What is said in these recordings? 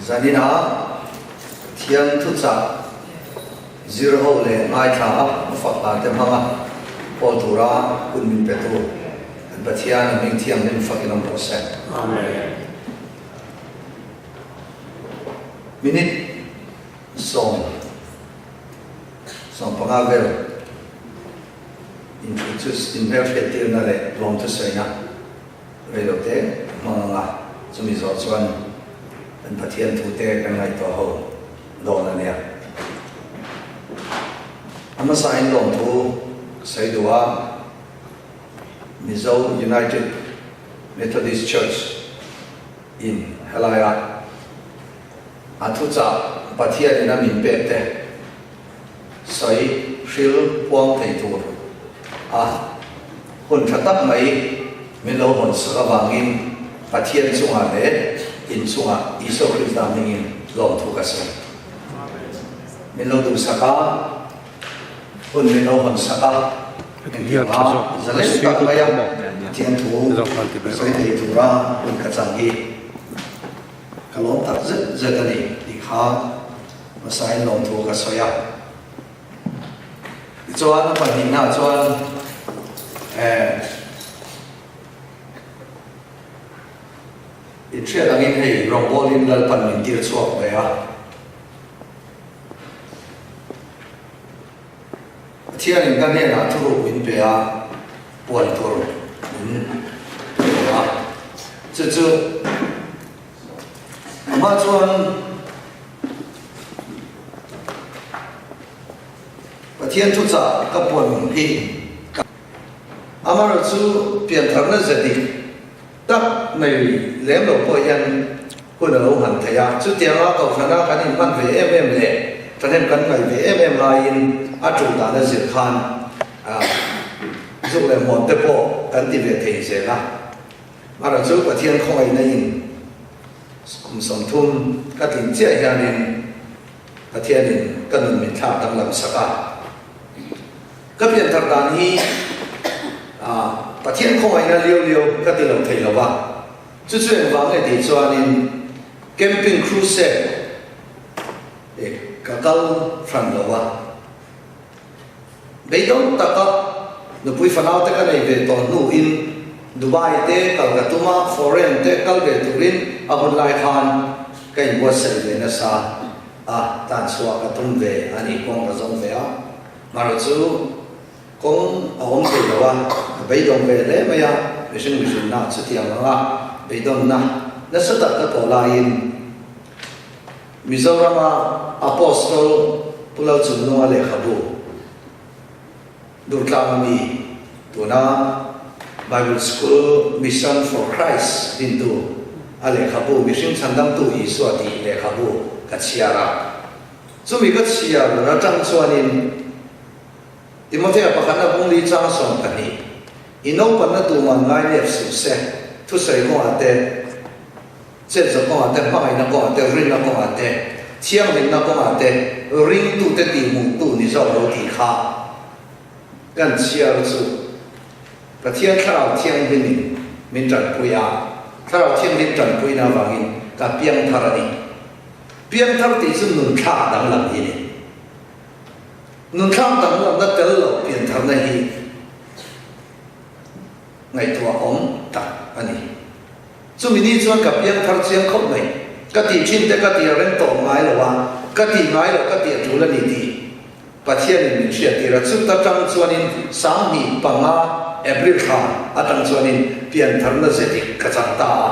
Zanina Pathian thuchah zir ho leh ngaithla a fak hla te hmanga pawl tura hun min petu kan Pathian a hming thianghlim fakin awm rawh se. Amen. Minute sawm 15 vel inhmelhriattirna leh lawmthusawiina Reilote hmang anga chumi zawh chuan kan Pathian thute kan ngaihtuah ho dawn a nia. A hmasain lawmthu sawi duh a, Mizo United Methodist Church in helaia a thuchah Pathianin a min pek te sawi hril puang thei tur a hun tha tak mai min lo hawn sak avangin Pathian chungah leh in chungah Isua Krista hmingin lawmthu ka sawi. Min lo duhsak a, hun min lo hawn sak a, engtianga zalen tak maia Pathian thu sawi thei tura hun ka chang hi ka lawm tak zet zet a ni tih kha hmasain lawmthu ka sawi a. Tichuan a pahnihnaah chuan eh inhriat angin hei rawngbawlin Lalpan min tir chhuak ve a. Pathianin ka hnenah thuruk min pe a, puan tur min pe a. Chu chu amah chuan Pathian thuchah ka puan hi ka Amaherawhchu piantharna ze dik tak nei lem lo pawh hian hun a lo han thei a, chutianga Kohhrana kan inhman ve em em leh thahnem kan ngaih ve em em laiin a tul dana zir khan zuk leh hmuam te pawh kan ti ve thei zel a. Amaherawhchu Pathian khawngaihna in kum 30 ka tlin chiah hianin Pathianin ka nun min thlak danglam sak a. Ka pianthar dan hi Pathian khawngaihna liau liau ka ti lo thei lo va, chu chu engvang nge tih chuanin Camping Crusade ka kal hran lo va. Beidawng taka nupui fanau te ka nei ve tawh hnuin Dubai te kal ka tum a, foreign te kal ve turin a hun lai khan ka inbuatsaih ve nasa a, tan chhuah ka tum ve a nih kawng ka zawng ve a, marawh chu kawng a awm thei lo a, ka beidawng ve hle mai a, mihring mihrinna chutiang anga beidawnna nasa tak ka tawh laiin Mizorama Apostol Pu Lalchungnunga lehkhabu Durtlanga mi tuna Bible School Mission for Christ dintu a lehkhabu Mihring Chhandamtu Isua tih lehkhabu ka chhiar a. Chumi ka chhiar atang chuanin Timothea pakhatna bung li chang 12, I naupanna tuman ngai nep suh se, thusawi kawngah te, Chetza kawngah te, hmangaihna kawngah te, rinna kawngah te, thianghlimna kawngah te, ringtute tihhmuhtu ni zawk lo tih kha kan chhiar chu Pathian Thlarau Thianghlimin min tanpui a, Thlarau Thianghlim tanpuina avangin ka piangthar a ni. Piangthar tih chu nunthlak danglam hi a ni. Nunthlak danglamna tel lo piantharna hi ngaihtuah awm tak a ni. Chumi ni chuan ka piang thar chiang khawp mai. Ka tih thin te ka tih a reng tawh ngai lo a, ka tih ngai loh ka tih a tul a ni tih Pathianin min hriattir a. Chuta tang chuanin 2005 April thla atang chuanin piantharna ze dik ka chang ta a.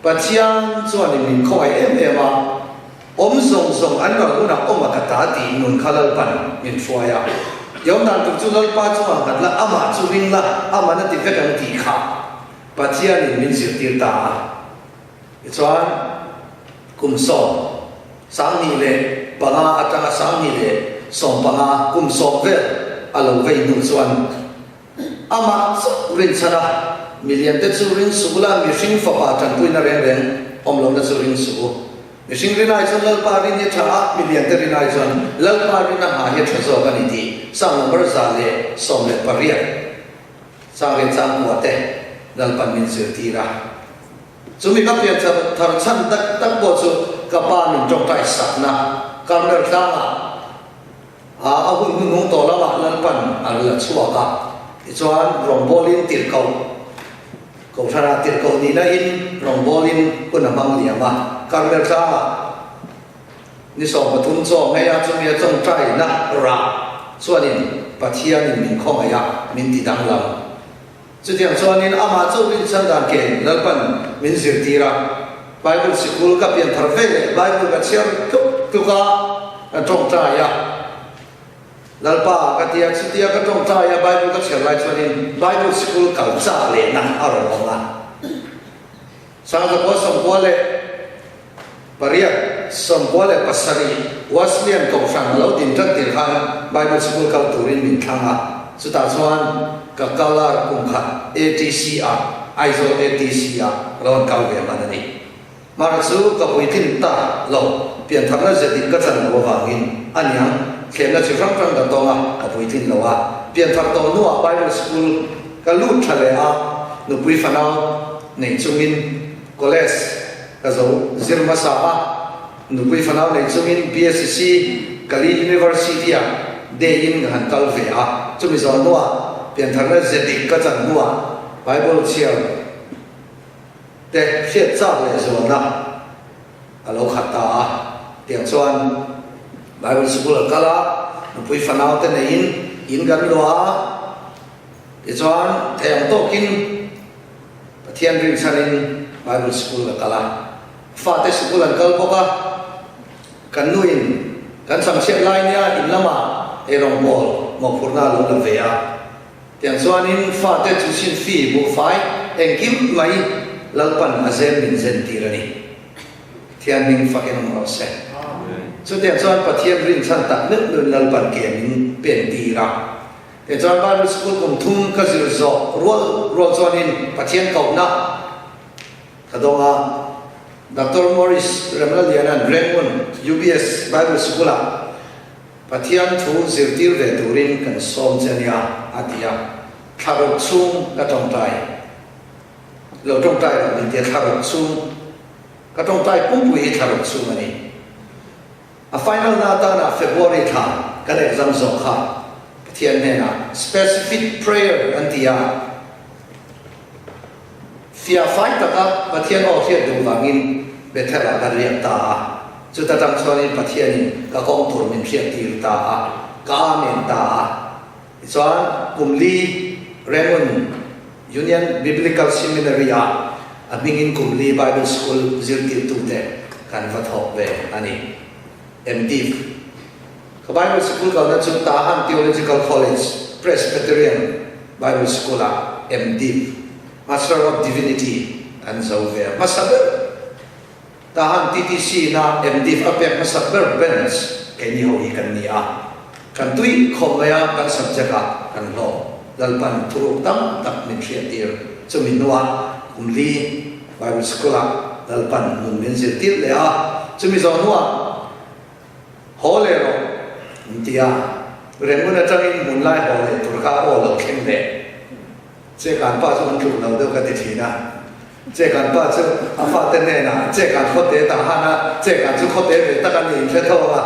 Pathian chuanin min khawngaih em em a, awm zawng zawng an ral hunah awm a ka ta tih nun kha Lalpan min hruai a. I awm dan tur chu Lalpa chungah nghat la, amah chu ring la, aman a ti vek ang tih kha Pathianin min zirtir ta a. Tichuan, kum sawm, 2005 atanga 2015 kum sawm vel a lo vei hnu chuan, Amah chauh rinchhan a, milian te chu ring suh ula, mihring fapa tanpuina reng reng awm lohna chu ring suh u. Mihring rin ai chuan Lalpa rin hi tha a, milian te rin ai chuan Lalpa rin a ha hi tha zawk a ni tih Psalm number 118 chang leh chang kua te Lalpan min zirtir a. Chumi ka pian thar chhan tak tak pawh chu ka pa min tawngtai sakna Karmel tlangah a a hun hnuhnung tawh lamah Lalpan a la chhuak a, tichuan rawngbawlin tirhkoh Kohhranah tirhkoh nihna in rawngbawlin hun a hmang liam a, Karmel tlangah Ni 13 chaw ngei a chumi a tawngtaina rah chuanin Pathianin min khawngaih a, min ti danglam. Chutiang chuanin amah chu rinchhan dan ke Lalpan min zirtir a. Bible sikul ka pian thar ve leh Bible ka chhiar tluk tluk a, ka tawngtai a. Lalpa ka tia, chutia ka tawngtai a Bible ka chhiar lai chuanin Bible sikul kal chak lehna a rawn awm a. 1998, 97 Wesleyan Kohhran a lo din tan tir khan Bible Sikul kal turin min thlang a, chutah chuan ka kal a kum khat ATC ah, Aizawl ATC ah ka lo han kal ve hman a ni. Mara chu ka puitlin ta lo, piantharna ze dik ka chan lo avangin a niang, thlemna chi hrang hrang ka tawng a, ka puitlin lo a. Pianthar tawh hnuah Bible Sikul ka lut tha leh a, nupui fanau nei chungin college ka zo zir hmasa a, nupui fanau nei chungin BSc Kali University ah day in ka han kal ve a, chumi zawh hnuah piantharna ze dik ka chan hnuah Bible chhiar te hriat chak leh zualna a lo khat ta a, tiang chuan Bible sikul a kal a, nupui fanau te neiin in kan luah a, tichuan thei ang tawkin Pathian rinchhanin Bible School ka kal a, fate sikul an kal bawk a, kan nuin kan changchhiat lai nia in lamah eirawngbawl mawhphurhna a lo la ve a, tiang chuanin fate chu sin fee buhfai engkim mai Lalpan a zen min zen tir a ni. Pathian hming fakin awm rawh se. Chutiang chuan Pathian rinchhan tak meuh meuhin Lalpan ke min pen tir a. Tichuan Bible School kum thum ka zir zawh rual rual chuanin Pathian kohna ka dawng a. Doctor Morris Remlaliana'n Rangoon UBS Bible School-ah Pathian thu zirtir ve turin kan sawm che ania a ti a. Thla ruk chhung ka tawngtai lo tawngtai loh min tia thla ruk chhung ka tawngtai pumpui hi thla ruk chhung a ni. A final na atana February thla kan exam zawh kha Pathian hnenah specific prayer an ti a, fiah fai taka Pathian aw hriat duh vangin Bethel ah kan riak ta a, chuta tang chuanin Pathianin ka kawng tur min hriat tir ta a, ka amen ta a. Tichuan kum li Rangoon Union Biblical Seminary ah a hmingin kum li Bible School zirtirtute kan va thawk ve a ni. MDiv. Ka Bible Sikul kalna chu Tahan Theological College Presbyterian Bible School ah MDiv. Master of Divinity kan zo ve a hmasa ber. Tahan TTC na MDiv a pek hmasak ber bench keini ho hi kan ni a, kan tui khawm mai a, kan subject ah kan hlawh. Lalpan thuruk tam tak min hriattir. Chumi hnuah kum li Bible School ah Lalpan nun min zirtir leh a, chumi zawh hnuah haw leh rawh min ti a, Rangoon atangin hmunlai haw leh tur kha aw lo thleng leh. Che kan pa chu an tluk lo deuh ka ti thin a. Che kan pa chu a fate hnenah che kan khawte tah han a, che kan chu khawte ve tak a ni in hre tho ang a.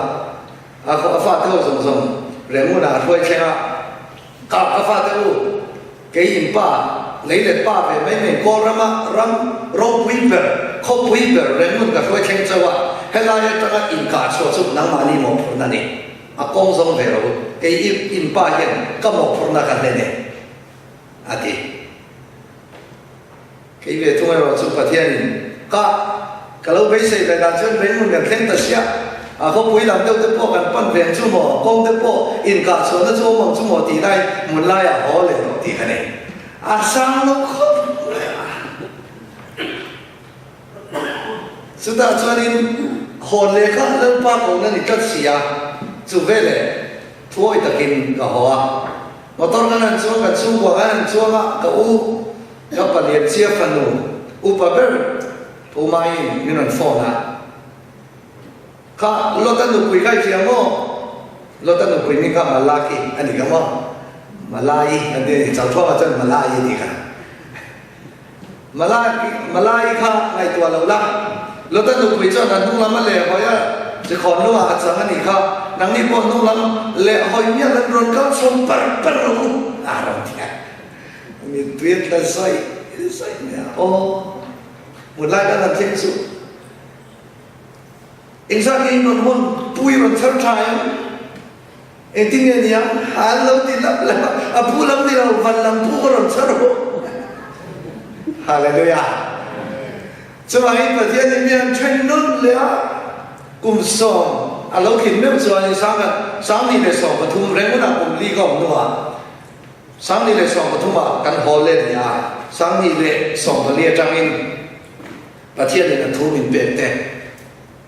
A a fate ho zawng zawng Rangoon ah a hruai thleng a, Ka ka fate u, kei in pa, lei let pa ve mai mai Kawl rama ram ropui ber, khawpui ber Rangoon ka hruai thleng chauh a, helai atanga inkah chhuah chu nangmahni mawhphurhna a ni. A kawng zawng ve lo u, kei in pa hian ka mawhphurhna ka hlen e. A ti. Kei ve thung erawh chu Pathianin ka ka lo beisei ve dan chuan Rangoon kan thleng ta sia, a khawpui lam deuh te pawh kan pan ve ang chu maw, kawng te pawh inkah chhuahna chu awm ang chu maw tih lai hmun laiah haw leh rawh tih ka nei. A sang lo khawp mai a. Chutah chuanin hawn lehkha Lalpa kohna ni tlat si a, chu veleh thuawi takin ka haw a. Motor kan han chuang, kan chhungkua kan han chuang a, ka u, ka palian chia fanu upa ber Pu Maiin min rawn phone a, Kha Lota nupui kha i hria maw? Lota nupui hming kha Malaki a ni kha maw? Malai kan ti a ni, Chauthawma chuan Malai a ti kha. Malaki, Malai kha ngaihtuah lo la. Lota nupui chuan a hnung lam a leh hawi a, Chikhawn lungah a chang a nih kha, nangni pawh hnung lam leh hawi miah lan rawn kal chho par par rawh u, a rawn ti a. Mittui a tla zaih zaih mai a, Aw, hmun lai kan han thleng chu engzat nge in rawn hawn pui rawn chhar tha em? Engtin nge nia? An lo ti lap lap a, a pu lam ni lo, van lam pu ka rawn chhar haw. Hallelujah! Chuvangin Pathian in mi an then nun leh a, kum sawm a lo thlin meuh chuan sangkhat 2013 reng hunah kum li ka awm hnuah 2013 ah kan haw let leh a, 2014 atangin Pathian in a thu min pek te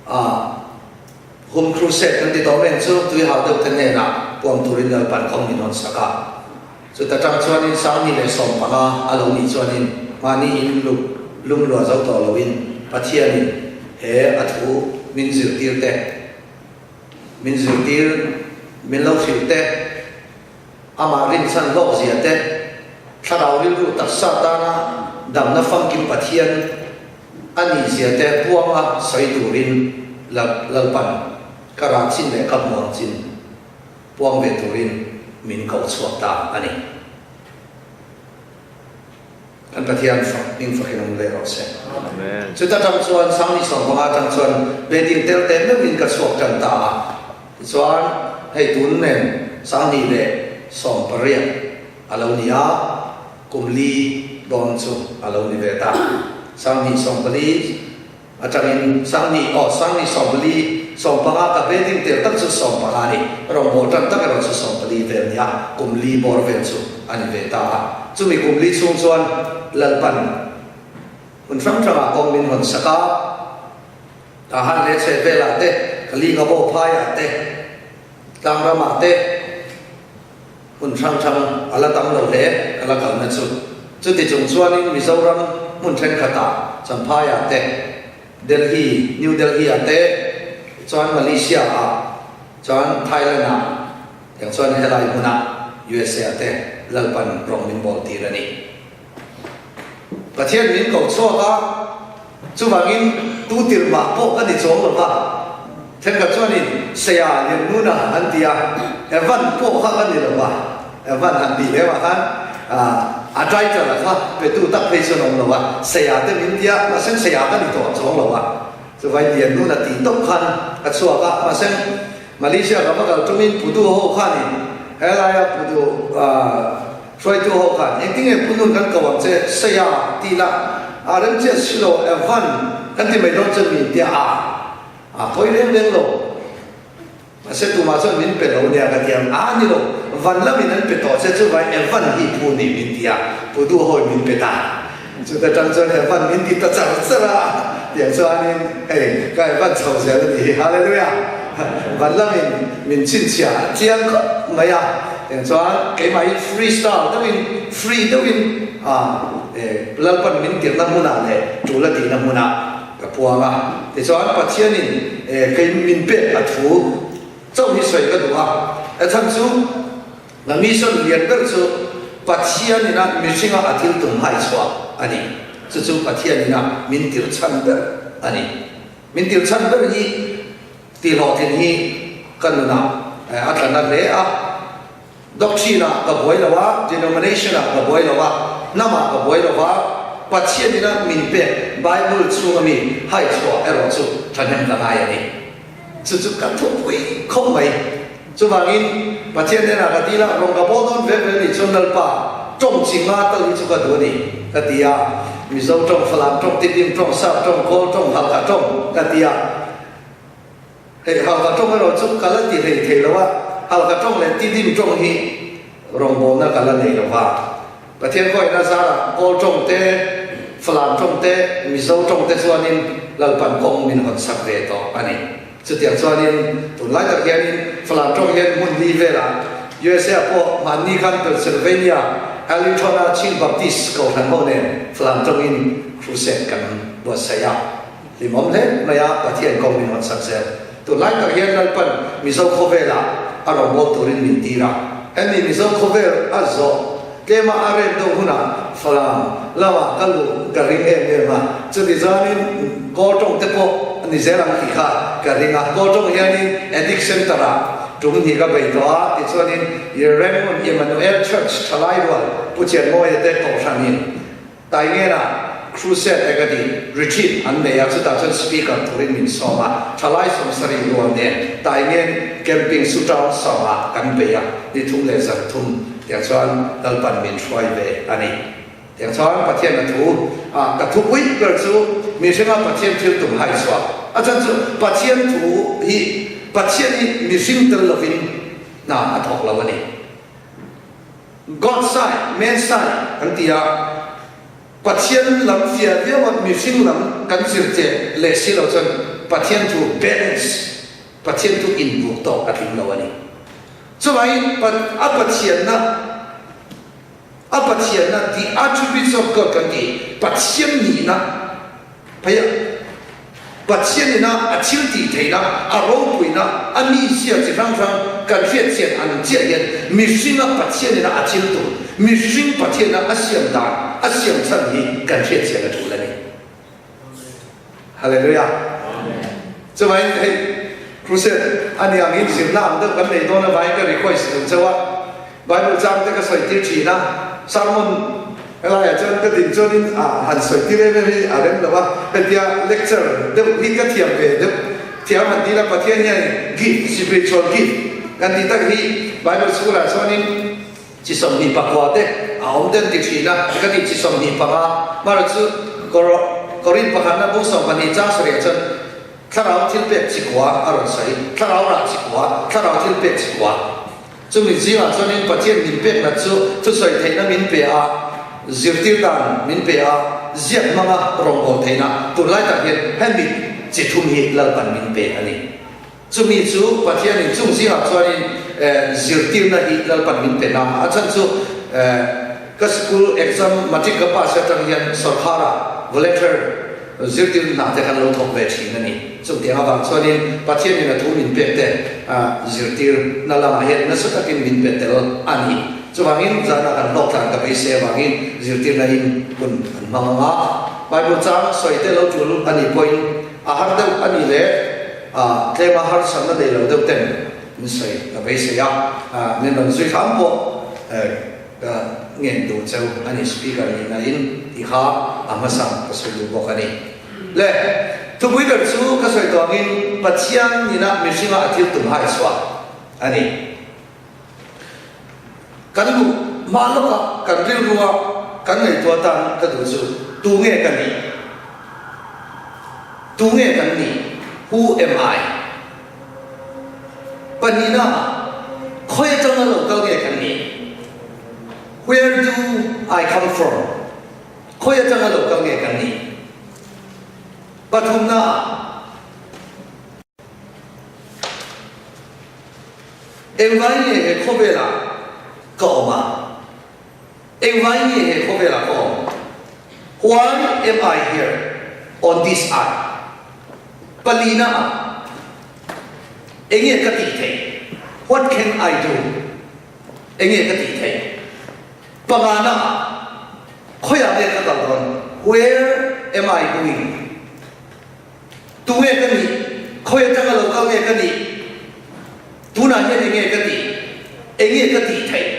a Home Crusade kan ti tawh reng chu tui hau deuh te hnenah puang turin Lalpan kawng min rawn sak a. Chuta tang chuanin 2015 a lo nih chuanin mahni in luk lum luah zo tawh loin Pathianin he a thu min zirtir te, min zirtir min lo hrilh te, Amah rinchhan hlawk zia te, thlarau rilru taksa tana damna famkim Pathian a nih zia te puanga sawi turin Lalpan ka rah chin leh ka hmuang chin puang ve turin min koh chhuak ta a ni. Kan Pathian fak hming fakin awm leh rawh se. Chuta tang chuan 2015 atang chuan beting tel teh meuhin ka chhuak tan ta a. Tichuan hei tun nen 2018 a lo ni a, kum li dawn chu a lo ni ve ta. 2014 Atangin 2000 aw 2014 15 ka wedding tel tak chu 15 a ni. Rawngbâwl tan tak erawh chu 14 vel nia, kum li bawr vel chu a ni ve ta a. Chumi kum li chhung chuan Lalpan hmun hrang hrangah kawng min hawn sak a, Tahan leh chheh velah te, Kalingabo phaiah te, Tlangramah te, Hmun hrang hrang a la tam lo hle ka la kalna chu. Chuti chung chuanin Mizoram hmun thenkhatah Champhaiah te, Delhi, New Delhi-ah te, chuan Malaysia-ah, chuan Thailand-ah, tiang chuan helai hmunah USA-ah te Lalpan rawng min bawl tir a ni. Pathian min ko chhuak a, chuvangin tu tirh mah pawh ka ni chuang lo va. Thenkhat chuanin Saya Liannuna an ti a, Evan pawh kha ka ni lo va, Evan han tih lehmah khan a title a kha petu tak phei chuan a awm lo va, Saya te min ti a, mahse Saya ka ni tawh chuang lo va. Chuvai Liannuna tih tawp khan ka chhuak a, mahse Malaysia ka va kal tumin Pudu ho khanin helaia Pudu Hruaitu ho khan engtinge Pu Nun kan ko ang che Saya tih lah a rem chiah si lo Evan kan ti mai dawn che min tia a a pawi reng reng lo mahse tumah chuan min pe lo nia ka ti ang a ni lo van lamin an pe tawh che chuvai Evan hi Pu nih min ti a Pu Du hawi min pe ta chuta tang chuan Evan min ti ta char char a tiang chuanin hei ka Evan chho zel a nih hi Hallelujah van lamin min chhinchhiah chiang khawp mai a. Eng chuan keimah hi free style deuhin, free deuhin Lalpan min tirhna hmunah leh tul a tihna hmunah ka puang a. Tichuan Pathianin kei min pek a thu chauh hi sawi ka duh a. A chhan chu na mission lian ber chu Pathianina mihringa a thil tum hai chhuah a ni. Chu chu Pathianina min tirh chhan ber a ni. Min tirh chhan ber hi Tihhlawhtlin hi ka nunah a tla na hle a, doctrine-ah ka buai lo a, denomination-ah ka buai lo a, hnamah ka buai lo va, Pathian ina min pek Bible chhunga mi hai chhuah erawh chu thahnem ka ngai a ni. Chu chu ka thupui khawp mai. Chuvangin Pathian hnenah ka dil a, rawn ka bawl dawn ve ve a nih chuan Lalpa, tawng chi nga tal hi chu ka duh a ni, ka ti a. Mizo tawng, Falam tawng, Tidim tawng, Sap tawng, Kawl tawng, Halkha tawng, ka ti a. Hei Halkha tawng erawh chu ka la ti hlei thei lo a, Halkha tawng leh Tidim tawng hi rawngbawlna ka la nei lo va. Pathian kawihna zarah Kawl tawng te, Falam tawng te, Mizo tawng te chuanin Lalpan kawng min hawn sak ve tawh a ni. Chutiang chuanin tunlai tak hianin Falam tawng hian hmun li velah USA ah pawh hmanni khan Pennsylvania, Arlington-a Chin Baptist Kohhran ho nen Falam tawngin crusade kan buatsaih a. Hlimawm hle mai a, Pathian kawng min hawn sak zel. Tunlai tak hian Lalpan Mizo khawvelah a rawngbâwl turin min tir a. Hemi Mizo khawvel a zawh tlema a rem deuh hunah Falam lamah ka luh. ka ring em em a, chuti chuanin Kawl tawng te pawh a ni zel ang tih kha ka ring a. Kawl tawng hianin Addict Centre ah tum hnih ka bei tawh a, tichuanin Rangoon Emmanuel Church thalai rual Pu Chianmawia te kohhranin Taingena Crusade eng a tih retreat an nei a, chutah chuan speaker turin min sawm a, thalai sawmsarih rual nen Taingen camping Sutown sawmah kan bei a, ni thum leh zan thum tiang chuan Lalpan min hruai ve a ni. Tiang chuan Pathian a thu a, ka thupui ber chu mihringa Pathian thil tum hai chhuah a chan chu Pathian thu hi Pathian hi mihring tel lovin hna a thawk lo a ni. God side, man side an ti a, Pathian lam fiah viau a mihring lam kan zir che leh si lo chuan Pathian thu balance, Pathian thu inbuk tawk a tling lo a ni. Chuvangin a Pathianna, a Pathianna, the attributes of God kan ti, Pathian nihna, Phei a, Pathian ina a thil tih theihna, a ropuina, a mizia chi hrang hrang kan hriatchian ang chiah hian mihringa Pathian ina a thil tum, mihring Pathiana a siam dan, a siam chhan hi kan hriatchian a tul a ni. Hallelujah! Chuvangin hei crusade a ni angin zirna ang deuh kan nei dawn avangin ka request duh chauh a. Bible chang te ka sawi tir thin a, sermon helaiah chuan ka din chuanin a han sawi tir em em hi a rem lo a, hetia lecture deuh hi ka thiam ve deuh thiam han tih la Pathian hian gift, spiritual gift kan tih tak hi Bible chhungah chuanin chi 29 te a awm te an ti thin a, ka tih chi 25 hmarawh chu Korin pakhatna bung 12 chang sarih ah chuan thlarau thilpek chi kua a rawn sawi, thlarau rah chi kua, thlarau thilpek chi kua. Chumi zingah chuanin Pathian min pekna chu thusawi theihna min pe a, zirtir dan min pe a, ziak hmanga rawngbâwl theihna tunlai tak hian hemi chi thum hi Lalpan min pe a ni. Chumi chu Pathianin chung zingah chuanin zirtirna hi Lalpan min pe na a, a chhan chu ka school exam matric ka pass atang hian sawrkharah volunteer Zirtir hna te kan lo thawk ve thin a ni. Chutiang avang chuanin Pathianin a thu min pek te zirtir na lamah hian nasa takin min pe tel a ni. Chuvangin zana kan hlawk tlan ka beisei avangin zirtirna in hun an hmang ang a. Bible chang sawi te lo tul a nih pawhin a har deuh a nih leh tlema harsatna nei lo deuh ten min sawi ka beisei a, min rawn zui hram pawh. Ka ngen duh cheu a ni Speaker nihna in ti kha a hmasa ka sawi duh bawk a ni. Le, thupui ber chu ka sawi tawh angin Pathian nina mihringa a thil tum hai chhuah a ni. Kan luh hma lawka kan rilrua kan ngaihtuah tan ka duh chu tu nge ka nih? Tu nge kan nih? Who am I? Pahnihna, khawi atanga lo kal nge kan nih? Where do I come from? Khawi atanga lo kal nge kan nih? Pathumna, engvai nge he khawvelah ka awm a? Engvai nge he khawvelah ka awm? Why am I here on this earth? Palina ah enge ka tih theih? What can I do? Enge ka tih theih? Pangana ah khawiah nge ka kal dawn? Where am I going? Tunge ka nih? Khawi atanga lo kal nge ka nih? Tunah hian enge ka tih? Enge ka tih theih?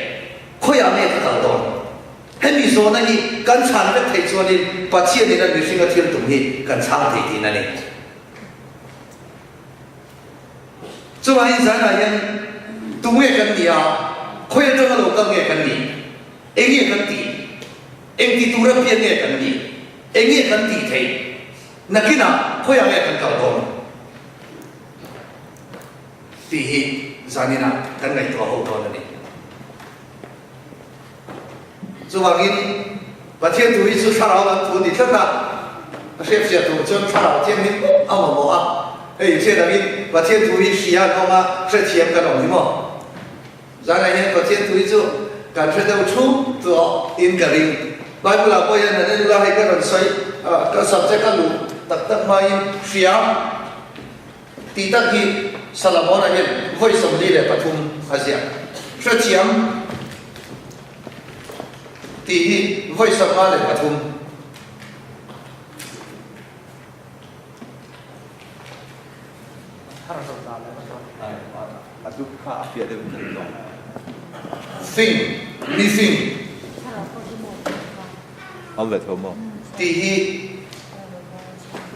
Khawiah nge ka kal dawn? Hemi zawhna hi kan chhan vek theih chuanin Pathianin a mihringa thil tum hi kan chhang thei tihna a ni. Chuvangin zanah hian tunge kan nih a, khawi atanga lo kal nge kan nih? Enge kan tih? Engti tura pian nge kan nih? Enge kan tih theih? Nakinah khawiah nge kan kal dawn? Tih hi zaninah kan ngaihtuah ho dawn a ni. Chuvangin Pathian thu hi chu thlarau lam thu a ni tlat a, a hriatfiah tur chuan thlarau thianghlim a mamawh a. Hei hriat angin Pathian thu hi hria an awm a, hrethiam kan awm hi maw? Zanah hian Pathian thu hi chu kan hre deuh thup tawh in ka ring. Bible ah pawh hian an en ula hei ka rawn sawi, ka subject a luh tak tak hmain hria tih tak hi Salamona hian vawi 43 a ziak. Hrethiam tih hi vawi 53. Fing, mi fing tih hi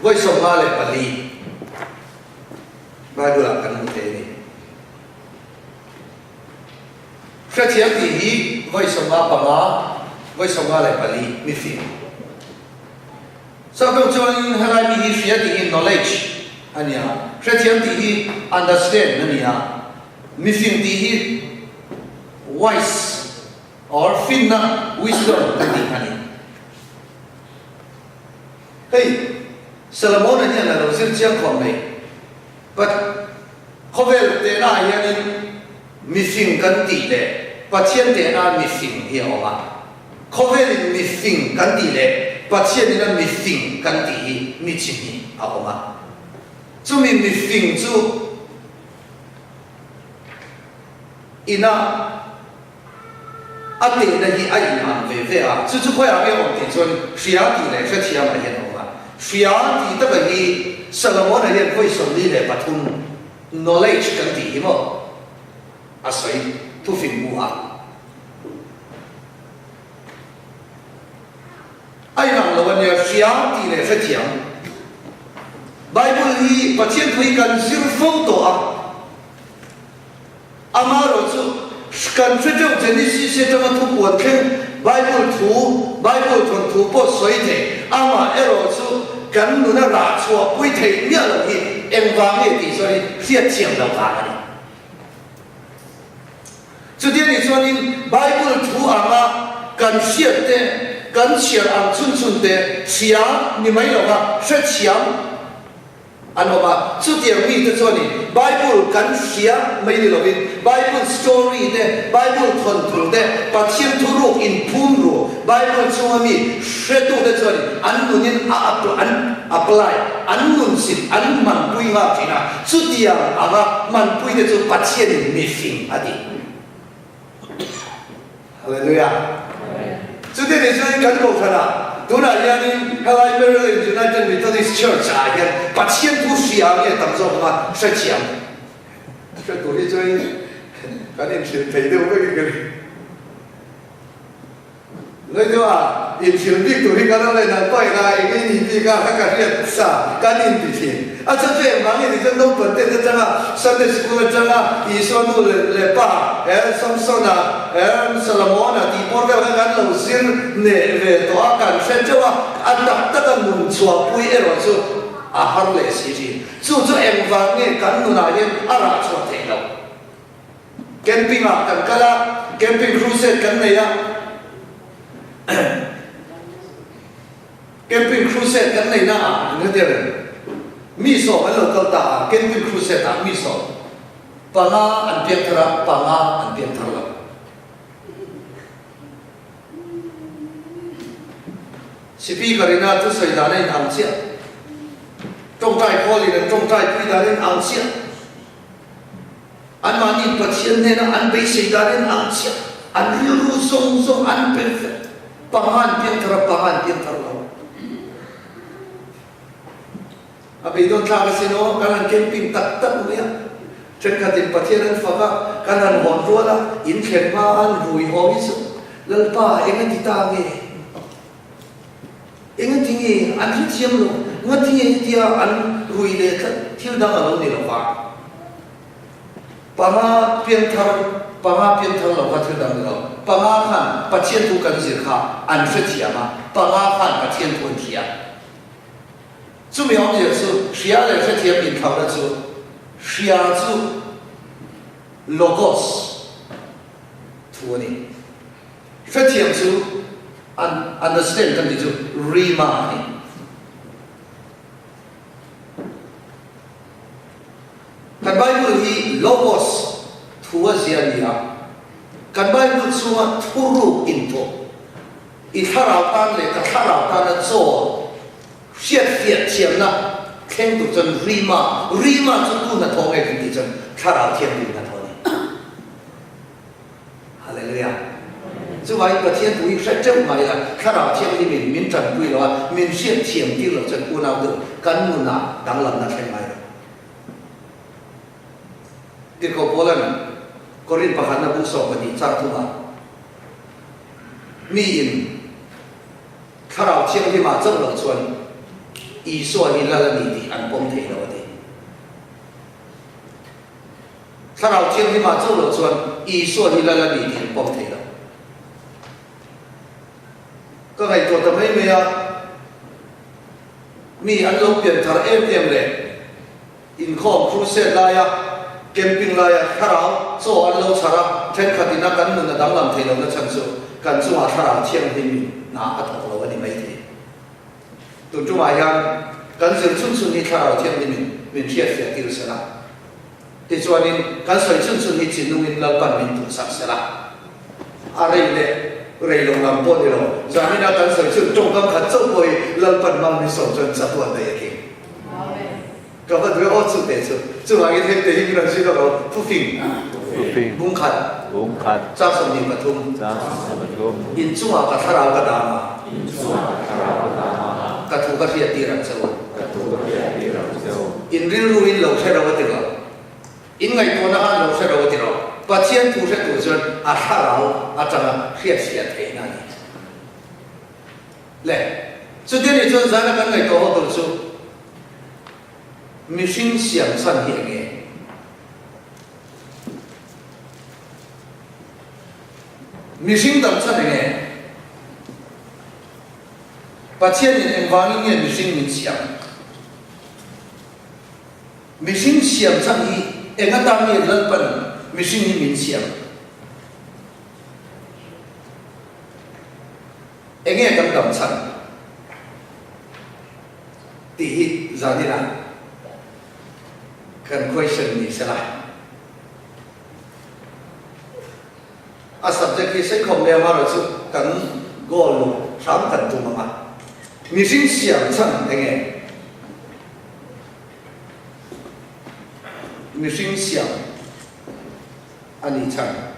vawi 54 Bible ah kan hmu thei a ni. Hrethiam tih hi vawi 55, vawi 54 mi fing. Sakawng chuanin helai mi hi hria tih hi knowledge a ni a, hrethiam tih hi understand a ni a, mifing tih hi wise or finna, wisdom, kan tih kha a ni. Hei Solomon-a hian a lo zir chiang khawp mai. But khawvel tehna ah hianin mifing kan tih leh Pathian tehna mifing hi a awm a. Khawvelin mifing kan tih leh Pathianina mifing kan tih hi mi chi hnih a awm a. Chumi mifing chu ina a tehna hi a inang ve ve a. Chu chu khawiah nge awm tih chuan hria tih leh hrethiamah hian a awm a. Hria tih taka hi Solomon-a hian vawi 43 knowledge kan tih hi maw a sawi thufing bu a. A inang lo a nia, hria tih leh hrethiam. Bible hi Pathian thu hi kan zir fo tawh a, amaherawh chu kan hre teuh Genesis atanga thupuan thleng Bible thu, Bible thawnthu pawh sawi thei, amaherawh chu kan nuna rah chhuah pui theih miah loh hi engvang nge tih chuan hriatthiam loh vang a ni. Chuti a nih chuanin Bible thu anga kan hriat te, kan chhiar ang chhun chhun te hria ni mai lova hrethiam an awm a. Chutiang mite chuanin Bible kan hria mai ni lovin Bible story te, Bible thawnthu te, Pathian thuruk inphum ru Bible chhunga mi hretute chuanin an nunin a an apply, an nunchilh, an hmanpui nghal thin a. Chutiang anga hmanpuite chu Pathianin mi fing a ti. Hallelujah! Chuti nih chuanin kan kohhranah tunah hianin helai Maryland United Methodist Church ah hian Pathian thu hria nge tam zawk anga hrethiam hre tur hi chuanin kan inhrilh thei deuh vekin ka ring. Ngaihtuah inthil bik tur hi ka lo en ang paih a, eng i nih bik a ka hriat sa kan inti thin. A chu chu engvang nge ni chuan naupang te atanga Sunday School atanga Isua nu leh pa eh Samsona eh Solomona tih pawr vel kha kan lo zir neh ve tawh a, kan hre teuh a, a tak taka nun chhuahpui erawh chu a har leh si thin. Chu chu engvang nge kan nunah hian a rah chhuah theih loh? Camping ah kan kal a, camping crusade kan nei a, camping crusade kan neihna ah an hre reng. Mi sawm an lo kal ta a, camping crusade ah mi sawm panga an piang thar a, panga an piang thar lo. Speaker ina thusawi dan a inang chiah, tawngtai khawl in an tawngtai pui dan a inang chiah. Anmahni Pathian hnena an beisei danin ang chiah an rilru zawng zawng an pe vek. Panga an piang thar a, panga an piang thar lo. A beidawn thlak asin aw, kan han camping tak tak mai a, thenkhatin Pathian an fak a, kan han hawn rual a, in thlen hma an rui haw hi chu Lalpa eng a ti ta nge? Engati nge an hrethiam lo? Ngati nge hetia an rui leh tlat? Thil dang a lo ni lo va. Panga pianthar, panga pianthar lo kha thil dang ni lo. Panga khan Pathian thu kan zir kha an hrethiam a, panga khan Pathian thu an hria. Chumi awmzia chu hria leh hrethiam inthlauhna chu hria chu logos thu a ni. Hrethiam chu an understand kan tih chu rhema a ni. Kan Bible hi Logos thu a zia a ni a, kan Bible chhunga thuruk inthawh, i thlarau tan leh ka thlarau tana chaw hriatfiah thiamna thleng tur chuan rhema, rhema chu tu hnathawh nge kan tih chuan thlarau thianghlim hnathawh a ni. Hallelujah. Chuvangin Pathian thu hi hre teuh mai ila, Thlarau Thianghlimin min tanpui lo a, min hriat thiam tir lo chuan unau deuh kan nunah danglamna thleng ngai lo. Tirhkoh Paula'n Korin pakhatna bu 12 chang thumah miin Thlarau Thianghlimah chauh loh chuan Isua hi Lal a ni tih an pawm thei lo a ti. Thlarau Thianghlimah chauh loh chuan Isua hi Lal a ni tih an pawm thei lo. Ka ngaihtuah ta mai mai a, mi an lo pian thar em em leh inkhawm crusade laia camping laia thlarau chaw an lo chhar a, thenkhat ina kan nun a danglam thei lohna chhan chu kan chungah thlarau thianghlim in hna a thawk lo a ni maithei. Tun tumah hian kan zir chhun chhun hi thlarau thianghlim in min hriatfiah tir sela. Tichuanin kan sawi chhun chhun hi chinungin Lalpan min tuhsak sela. A rei leh rei lo lam pawh ni lo, zanina kan sawi chhun tawngkam khat chauh pawh hi Lalpan hmang min sawm chuan chatuan daih a tling. Ka va duh e aw chu teh chu. Chuvangin heng te hi min rawn zir lawk lo, Thufing, Bungkhat, Chang 23, Inchungah ka thlarau ka dam a, ka thu ka hriat tir ang che u. In rilru in lo hre ro a ti lo. In ngaihtuahna kha an lo hre ro a ti lo. Pathian thu hre tur chuan a thlarau atanga hriatfiah theihna a ni. Le, chuti anih chuan zana kan ngaihtuah ho tur chu mihring siam chhan hi enge? Mihring dam chhan enge? Pathianin engvangin nge mihring min siam? Mihring siam chhan hi eng atan nge Lalpan mihring hi min siam? Enge kan dam chhan tih hi zaninah kan question ni sela. A subject hi seikhawm leh amarawh chu kan goal luh hram kan tum ang a. Mihring siam chhan enge? Mihring siam a nih chhan.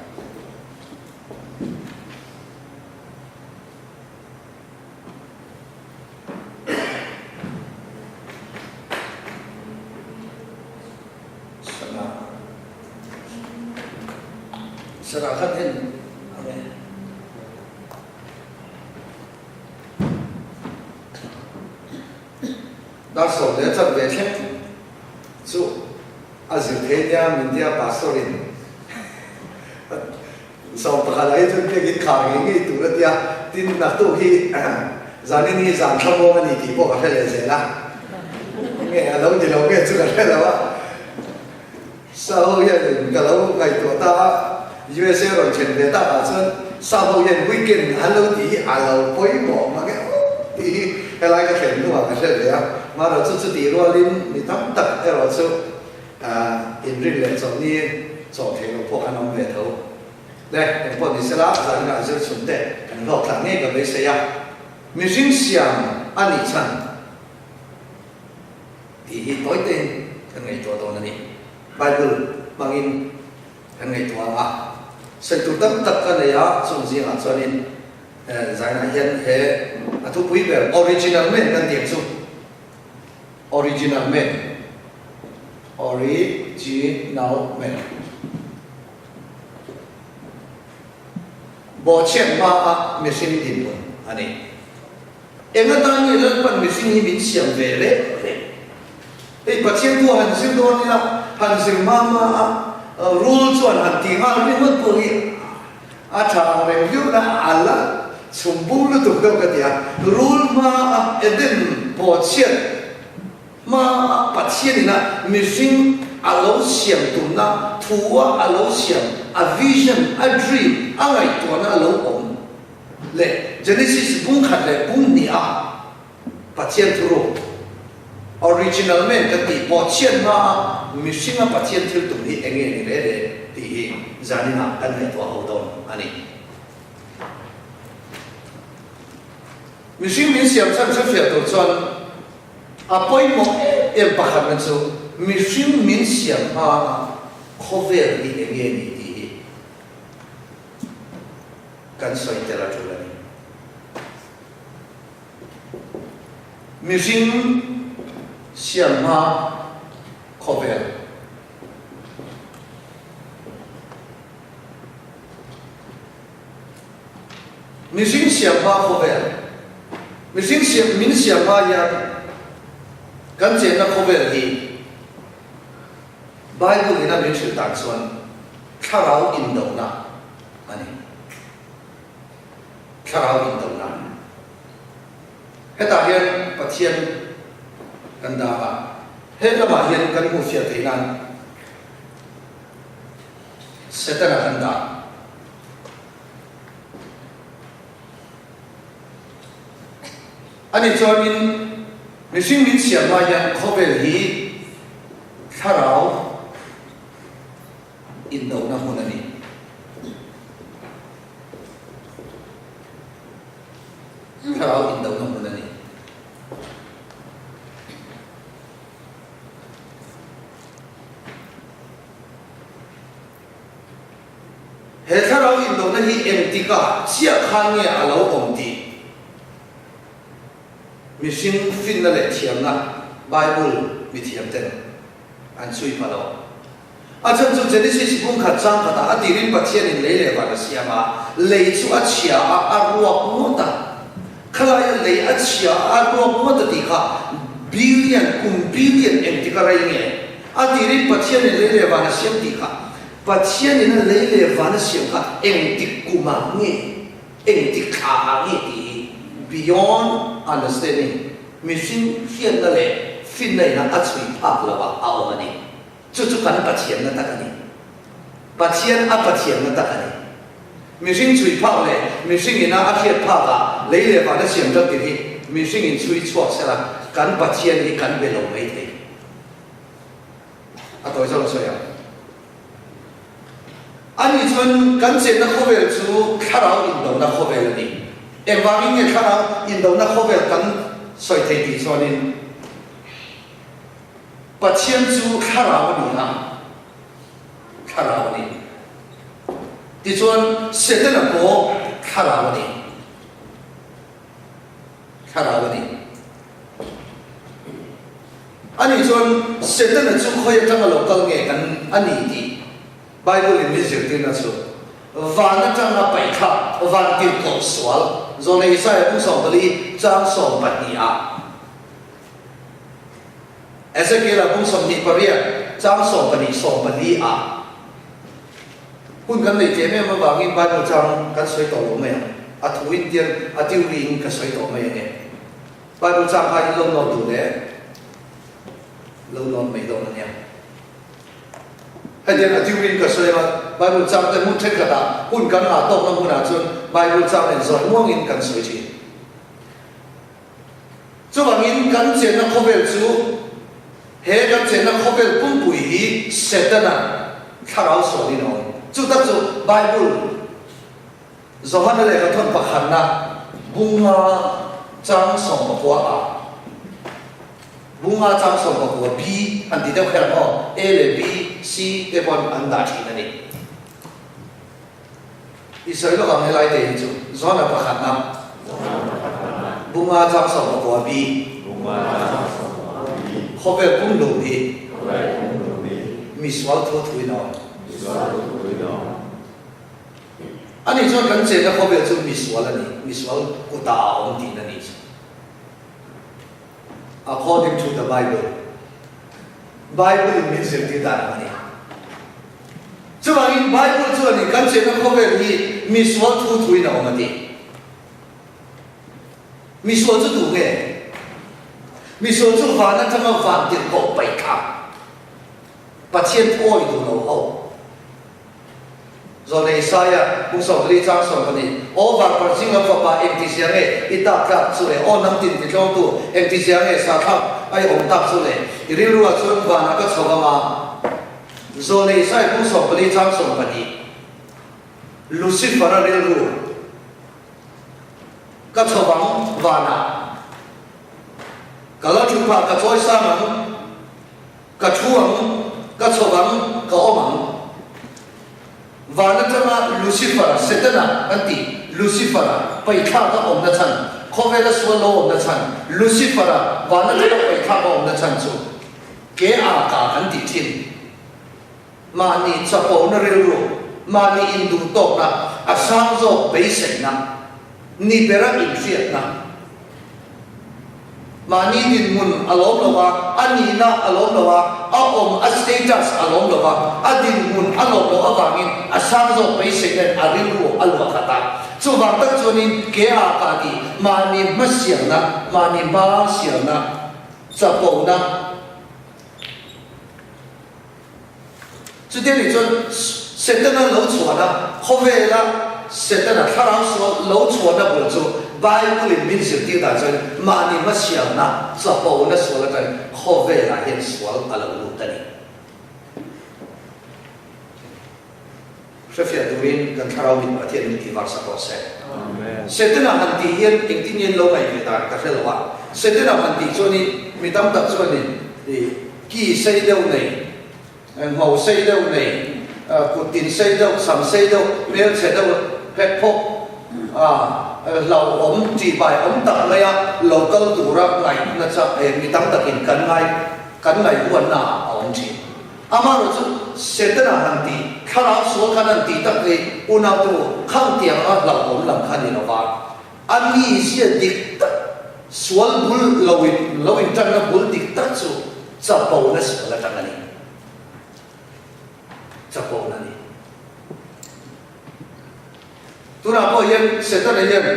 Sana Sana khan en ang e. Dar sawm leh chan ve thleng chu a zir thei nia min tia pastor in 11 ah hi chuan biakin khar ngei ngei tur a tia, tin naktuk hi zanin hi zan thlamawng a ni tih pawh ka hre leh zel a, nge a lo ni lo nge chu ka hre lo a, sa ho hianin ka lo ngaihtuah ta a, USA rawn then ve tak ah chuan sa ho hian weekend an lo tih hi a lo pawimawh mang e aw tih hi helai ka thlen hnuah ka hre ve a, mahrawh chu chutih rualin mi tam tak erawh chu Inrin leh chawlhni chawh theih loh pawh kan awm ve tho. Le, eng pawh ni sela, zaninah zir chhun te kan hlawk tlang ngei ka beisei a. Mihring siam a nih chhan tih hi tawi tein kan ngaihtuah dawn a ni. Bible hmangin kan ngaihtuah ang a. Sawi tur tam tak ka nei a, chung zingah chuanin zainah hian he a thupui ber original man kan tih ang chu. Original man Original man Bawhchhiat hmaa mihring dinhmun a ni. Eng atan nge Lalpan mihring hi min siam ve reng reng? Hei Pathian thu han zir dawn ila, han zir hma hma a, rul chuan han ti nghal ringawt pawh hi a tha ang reng viau na, a la chhum bung lutuk deuh ka ti a, rul hmaa Eden bawhchhiat hmaa Pathian ina mihring a lo siam tumna thua a lo siam, a vision, a dream, a ngaihtuahna a lo awm leh Genesis bung khat leh bung hnih a Pathian thuruk, original man kan tih bawhchhiat hmaa mihringa Pathian thil tum hi enge ni re re tih hi zaninah kan ngaihtuah ho dawn a ni. Mihring min siam chhan hrefiah tur chuan a pawimawh em em pakhatna chu mihring min siam hmaa khawvel hi enge ni tih hi kan sawi tel a tul a ni. Mihring siam hma khawvel. Mihring siam hma khawvel, mihring siam min siam hma hian kan chenna khawvel hi Bible ina min hrilh dan chuan thlarau indona a ni. Thlarau indona. Hetah hian Pathian kan dah a, he lamah hian kan hmuhfiah theih nan Setana kan dah. Ani chuanin mihring min siam lai hian khawvel hi thlarau indona hmun a ni. Thlarau indona hmun a ni. He thlarau indona hi engtikah chiah khan nge a lo awm tih mihring finna leh thiamna Bible mithiam ten an chhui pha lo. A chhan chu Genesis bungkhat chang khatah a tirin Pathianin lei leh van a siam a, lei chu a chhia a, a ruak ngawt a. Khalaia lei a chhia a, a ruak ngawt a tih kha billion, kum billion engtika rei nge? A tirin Pathianin lei leh van a siam tih kha Pathianin a lei leh van a siam kha engtik kumah nge, engtik thlaah nge tih hi beyond understanding, mihring hriatna leh finna ina a chhui phak lo ah a awm a ni. Chu chu kan Pathianna tak a ni. Pathian a Pathianna tak a ni. Mihring chhui phak leh mihring ina a hriat phak ah lei leh van a siam tak tih hi mihring in chhui chhuak sela kan Pathian hi kan be lo mai thei. A tawi zawk a sawi ang. Ani chuan kan chenna khawvel chu thlarau indona khawvel a ni. Engvangin nge thlarau indona khawvel kan sawi thei tih chuanin Pathian chu thlarau a ni a, thlarau a ni. Tichuan Setana pawh thlarau a ni. Thlarau a ni. Ani chuan Setana chu khawi atanga lo kal nge kan a ni tih Bible in min zirtirna chu van atanga paihthla van tirhkoh sual Zawlnei Isaiah kum 14 chang 12 ah Ezekiel-a kum 28 chang 12 14 ah Hun kan nei tlem em avangin Bible chang kan sawi tawh lo mai ang. A thu in tian a theory in ka sawi tawh mai ang e. Bible chang kha in lo note duh le lo note mai dawn a nia. Hetiang a theory in ka sawi a, Bible chang te hmun thenkhatah hun kan ngah tawkna hmunah chuan Bible chang nen zawi muangin kan sawi thin. Chuvangin kan chenna khawvel chu he kan chenna khawvel pumpui hi Setana thlarau sualin a awm. Chu tak chu Bible Johana lehkha thawn pakhatna bunga chang 19 ah bunga chang 19 B an ti deuh kher ang aw, A leh B, C te pawn an dah thin a ni. I sawi lawk ang helai te hi chu Zona pakhatna Bunga chang 19 B Khawvel pumhlum hi Misual thu thuin a awm. Ani chuan kan chenna khawvel chu misual a ni, misual kutah a awm tihna ni chu. According to the Bible, Bible in min zirtir dan ang a ni. Chuvangin Bible chuanin kan chenna khawvel hi misual thu thuin a awm a ti. Misual chu tu nge? Misual chu van atanga van tirhkoh paih kha Pathian thu awi duh lo ho. Zawlnei Isaia, kum 14 chang 12, Aw varparh zing lam fapa, engtizia nge i tak tlak chu le? Aw hnam tin titlawngtu, engtizia nge sahthlak a i awm tak chu le? I rilruah chuan vanah ka chho vang a. Zawlnei Isaia kum 14 chang 12, Lucifer-a rilru, Ka chho vang vanah, ka la thu phah, ka chawi sang ang. Ka thu ang, ka chho ang, ka awm ang. Van atanga Lucifer-a, Setana kan tih, Lucifer-a paithlak a awmna chhan, khawvela sual lo awmna chhan, Lucifer-a van atanga paithlak a awmna chhan chu ke a ka kan tih thin. Mahni chapona rilru, mahni induhtawkna, a sang zawk beiseina. Ni bera inhriatna. Mahni dinhmun a lawm lo a, a nihna a lawm lo a, a awm, a status a lawm lo a, a dinhmun a lawm loh avangin a sang zawk beiseina in a rilru a luah khat a. Chuvang tak chuanin ke a ka tih mahni hmasialna, mahni hma sialna, chapona, Chutia nih chuan Setana lo chhuahna, khawvela Setana thlarau sual lo chhuahna bul chu Bible-in min zirtir dan chuan mahni hmasialna, chapona sual atangin khawvelah hian sual a lo lut a ni. Hrefiah turin kan thlarau mit Pathian min tih varsak rawh se. Setana han tih hian engtin nge an lo ngaih ve dan ka hre lo a. Setana han tih chuanin mi tam tak chuanin ki sei deuh nei, ngho sei deuh nei, kut tin sei deuh, sam sei deuh, hmelchhe deuh phek phawk hlauhawm, tihbai awm tak maia lo kal tura ngaihna chak mi tam takin kan ngai kan ngaihhuatna ah a awm thin. Amaherawh chu Setana han tih, thlarau sual khan han tih tak hi unautu khang tiang anga hlauhawm lam kha ni lova, a mizia dik tak, sual bul lo in lo intanna bul dik tak chu chapona sual atang a ni. Chapona a ni. Tunah pawh hian Setana hian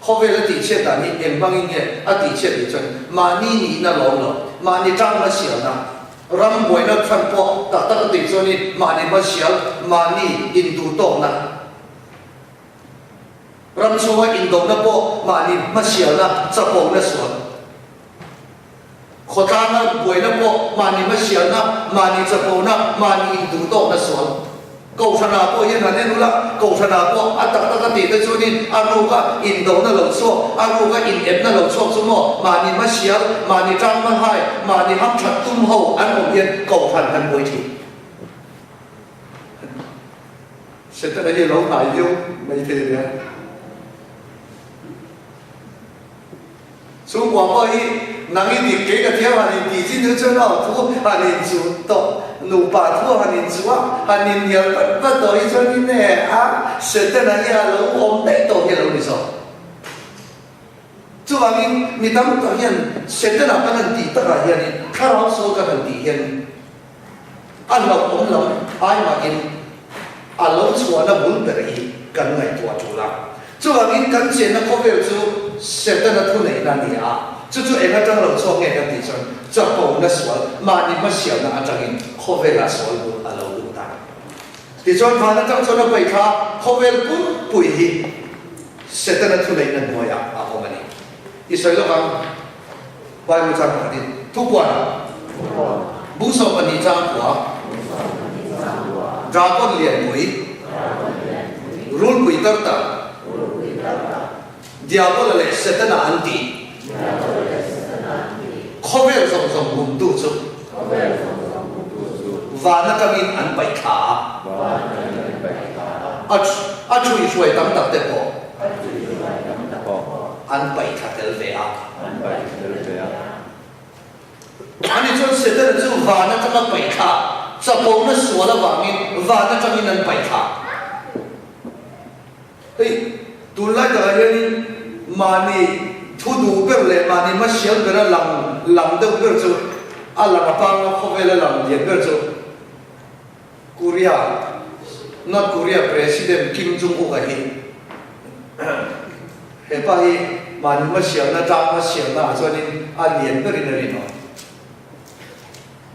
khawvel a tihchhiat dan hi eng hmangin nge a tihchhiat tih chuan mahni nihna lawm lo, mahni tangna sialna, ram buaina chhan pawh tak tak a tih chuanin mahni hmasial, mahni induhtawkna, ram chhunga indona pawh mahni hmasialna, chapona sual. Khawtlanga buaina pawh mahni hmasialna, mahni chapona, mahni induhtawkna sual. Kohhranah pawh hian han en ula, Kohhranah pawh a tak tak a tih te chuanin a ruka indona lo chhuak, a ruka inepna lo chhuak chu maw mahni hmasial, mahni tang hmahai, mahni hamthat tum ho an awm hian Kohhran han buai thin. Setana hi a lo hnai viau maithei ania. Chhungkua pawh hi nang i dik kei ka thiam han in tih chin chu chuan aw thu han in chuh tawh nupa thu han in chuh a han in hnial vat vat tawh hi chuan in e a Setana hi a lo awm daih tawh hi a lo ni zawk. Chuvangin mi tam tak hian Setana kan han tih takah hianin thlarau sual kan han tih hian A hlauhawm lam ai mahin a lo chhuahna bul ber hi kan ngaihtuah tul a. Chuvangin kan chenna khawvel chu Setana thuneihna a ni a, chu chu eng atang lo chhuak nge kan tih chuan chapona sual, mahni hmasialna atangin khawvelah sual bul a lo lut a. Tichuan van atang chuan a paihthla khawvel pumpui hi Setana thuneihna hnuaiah a awm a ni. I sawi lawk ang. Bible chang pakhatin Thupuan bu 12 chang kua Dragon lianpui Rulpui tar tar Diabola leh Setana an tih Khawvel zawng zawng bumtu chu Van atangin an paih thla a A ṭhuihruai tam tak te pawh an paih thla tel ve a. An paih tel ve a. Ani chuan Setana chu van atanga paih thla, chapona sual avangin van atangin an paih thla. Hei, tunlai takah hianin mahni thu duh ber leh mahni hmasial bera lang lang deuh ber chu a lang apanga khawvela lang lian ber chu Korea, North Korea President Kim Jong-un-a hi he pa hi mahni hmasialna, tlang hmasialna ah chuanin a lian berin a rinawm.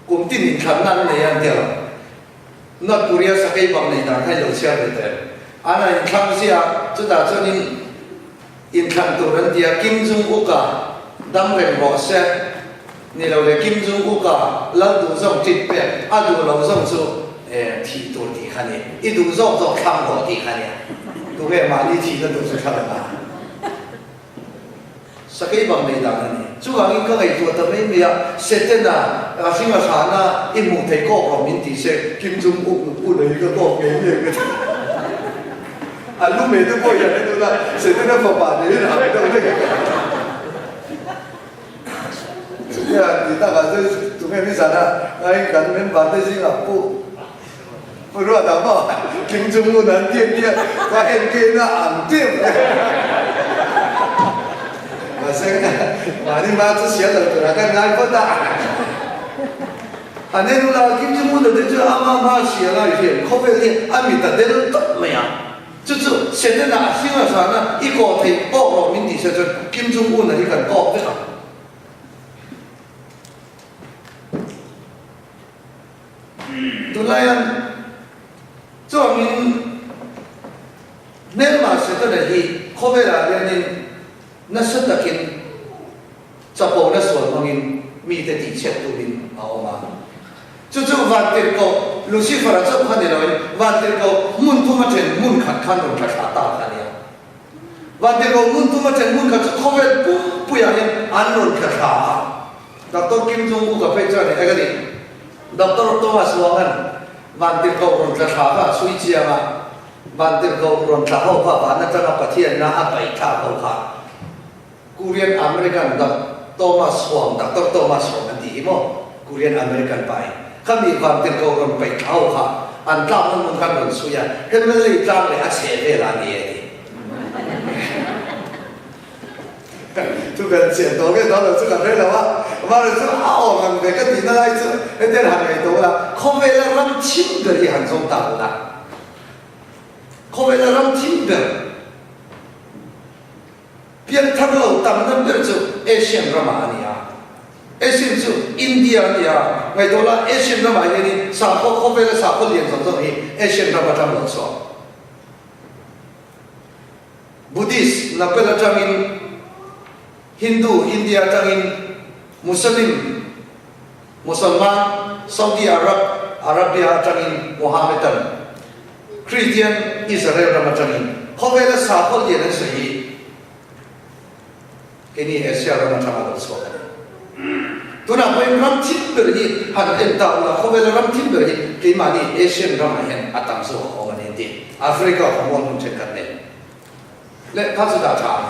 Kum tin inthlanna an nei a an ti a, North Korea sakei bang nei dan kha i lo chhiar ve tawh em? An han inthlang ziah a, chutah chuanin Inthlan tur an ti a, Kim Jong Uk-a dam reng rawh se. Ni lo le, Kim Jong Uk-a lal duh zawng tit pek, a duh lo zawng chu thih tur tih kha ni. I duh zawk zawk thlang rawh tih kha nia. Tunge mahni thihna duh chu thlang ang a? Sakei bang nei dan a ni. Chuvangin ka ngaihtuah ta mai mai a, Setana a hring a hrana i hmuh theih kawk rawh min ti se, Kim Jong Uk u nei ka kawk ngei ngei ka ti. A lu mei te pawh hian en ula, Setana fapa niin a ang deuh hlek a. Chutia ti takah chuan tunge nizana ngaiin kan member te zingah pu Pu Ruata maw Kim Jong Un an ti a tia, ka en keina ang tep. Mahse, mahni hma chu sial lo turah kan ngai phawt a. A nen ula, Kim Jong Un te chu ama hma sial a i hriat khawvel hi a mit a del tawp mai a. Chu chu Setana a hring a hran a, i kawh theih kawk rawh min tih se chuan Kim Jong Un a hi kan kawk vek ang. Tunlaiah chuangin hmelma Setana hi khawvelah hianin nasa takin chapona sual hmangin mite tihchhiat tumin a awm a. Chu chu Vantirhkoh Lucifer-a chauh kha ni loin Vantirhkoh hmun thuma then hmun khat khan rawn tla thla ta kha a nia. Vantirhkoh hmun thuma then hmun khat chu khawvel pumpuiah hian an rawn tla thla a. Doctor Kim Jong Un ka phei chuan eng a ni? Doctor Thomas Wang-a'n Vantirhkoh rawn tla thla kha a chhui chiang a, Vantirhkoh rawn tla ho kha van atanga Pathianna a paih thlak ho kha Korean American Doc Thomas Huang, Doctor Thomas Huang an tih hi maw? Korean American pa hi. Khami Vantirhkoh rawn paih thla ho kha an tlakna hmun khan rawn chhui a, Heavenly tlang leh a chheh velah a ni e a ti. Chu kan chian tawh nge dawn lo chu ka hre lo a, Mara chu a awm ang ve ka tihna lai chu hetiang han ngaih tawh ula, khawvela ram thim ber hi han zawng ta ula, khawvela ram thim ber pianthar lo tamna ber chu Asian ramah a ni a, Asian chu India a ni a, ngaihtuah la Asian ramah hianin sakhaw khawvela sakhaw lian zawng zawng hi Asian ram atang lo chhuak. Buddhist, Nepal atangin, Hindu, India atangin, Muslim, Musalman, Saudi Arab, Arabia atangin, Mohammedan, Christian, Israel ram atangin, khawvela sakhaw lian an sawi hi keini Asia ram atanga lo chhuak a ni. Tunah pawhin ram thim ber hi han en ta ula, khawvela ram thim ber hi keimahni Asian ramah hian a tam zawk a awm a ni an ti. Africa khawmual hmun thenkhat nen leh kha chu dah tha ang.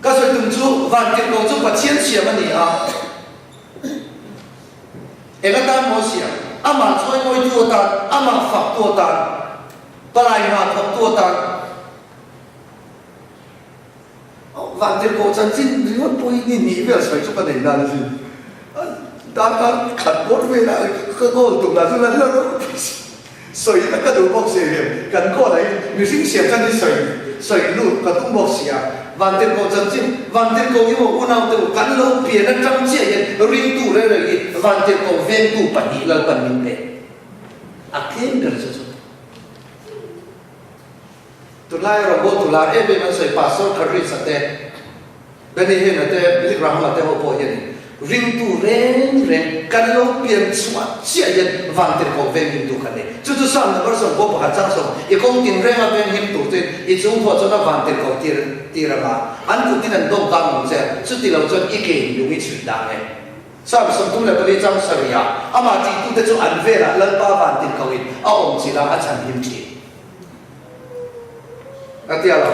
Ka sawi tum chu vantirhkoh chu Pathian siam a ni a, eng atan maw siam? Amah chawimawitu atan, amah faktu atan, palai hna thawktu atan. Vantirhkoh chanchin ringawt pawh hi ni hnih vel sawi chu ka nei dan asin. Darkar khat bawr velah ka goal tum lah chu la la ropui si. Sawi na ka duh bawk si hian kan goal ah hian mihring siam khan hi sawi sawi lut ka tum bawk si a. Vantirhkoh chanchin, Vantirhkoh hi maw unau te u kan lo pian atang chiah hian ringtu reng reng hi Vantirhkoh vengtu pahnih Lalpan min pe. A tlem ber chu chu. Tunlai robot lar em em an sawi Pastor Kharris-a te, Benny Hinn-a te, Billy Graham-a te ho pawh hianin ringtu reng reng kan lo pian chhuah chiah hian vantirhkoh venghimtu kan ni. Chu chu Psalm number 11 chang sawm, I kawng tinrenga venghim tur chuin i chungthuah chuan a vantirhkoh tir tir anga an kutin an dawm kang ang che, chuti lo chuan i kein lung i chhuih dang e. Psalm 34 chang sarihah amah tihtute chu an velah Lalpa vantirhkohin a awm chilh a, a chhanhim thin. A tia lo.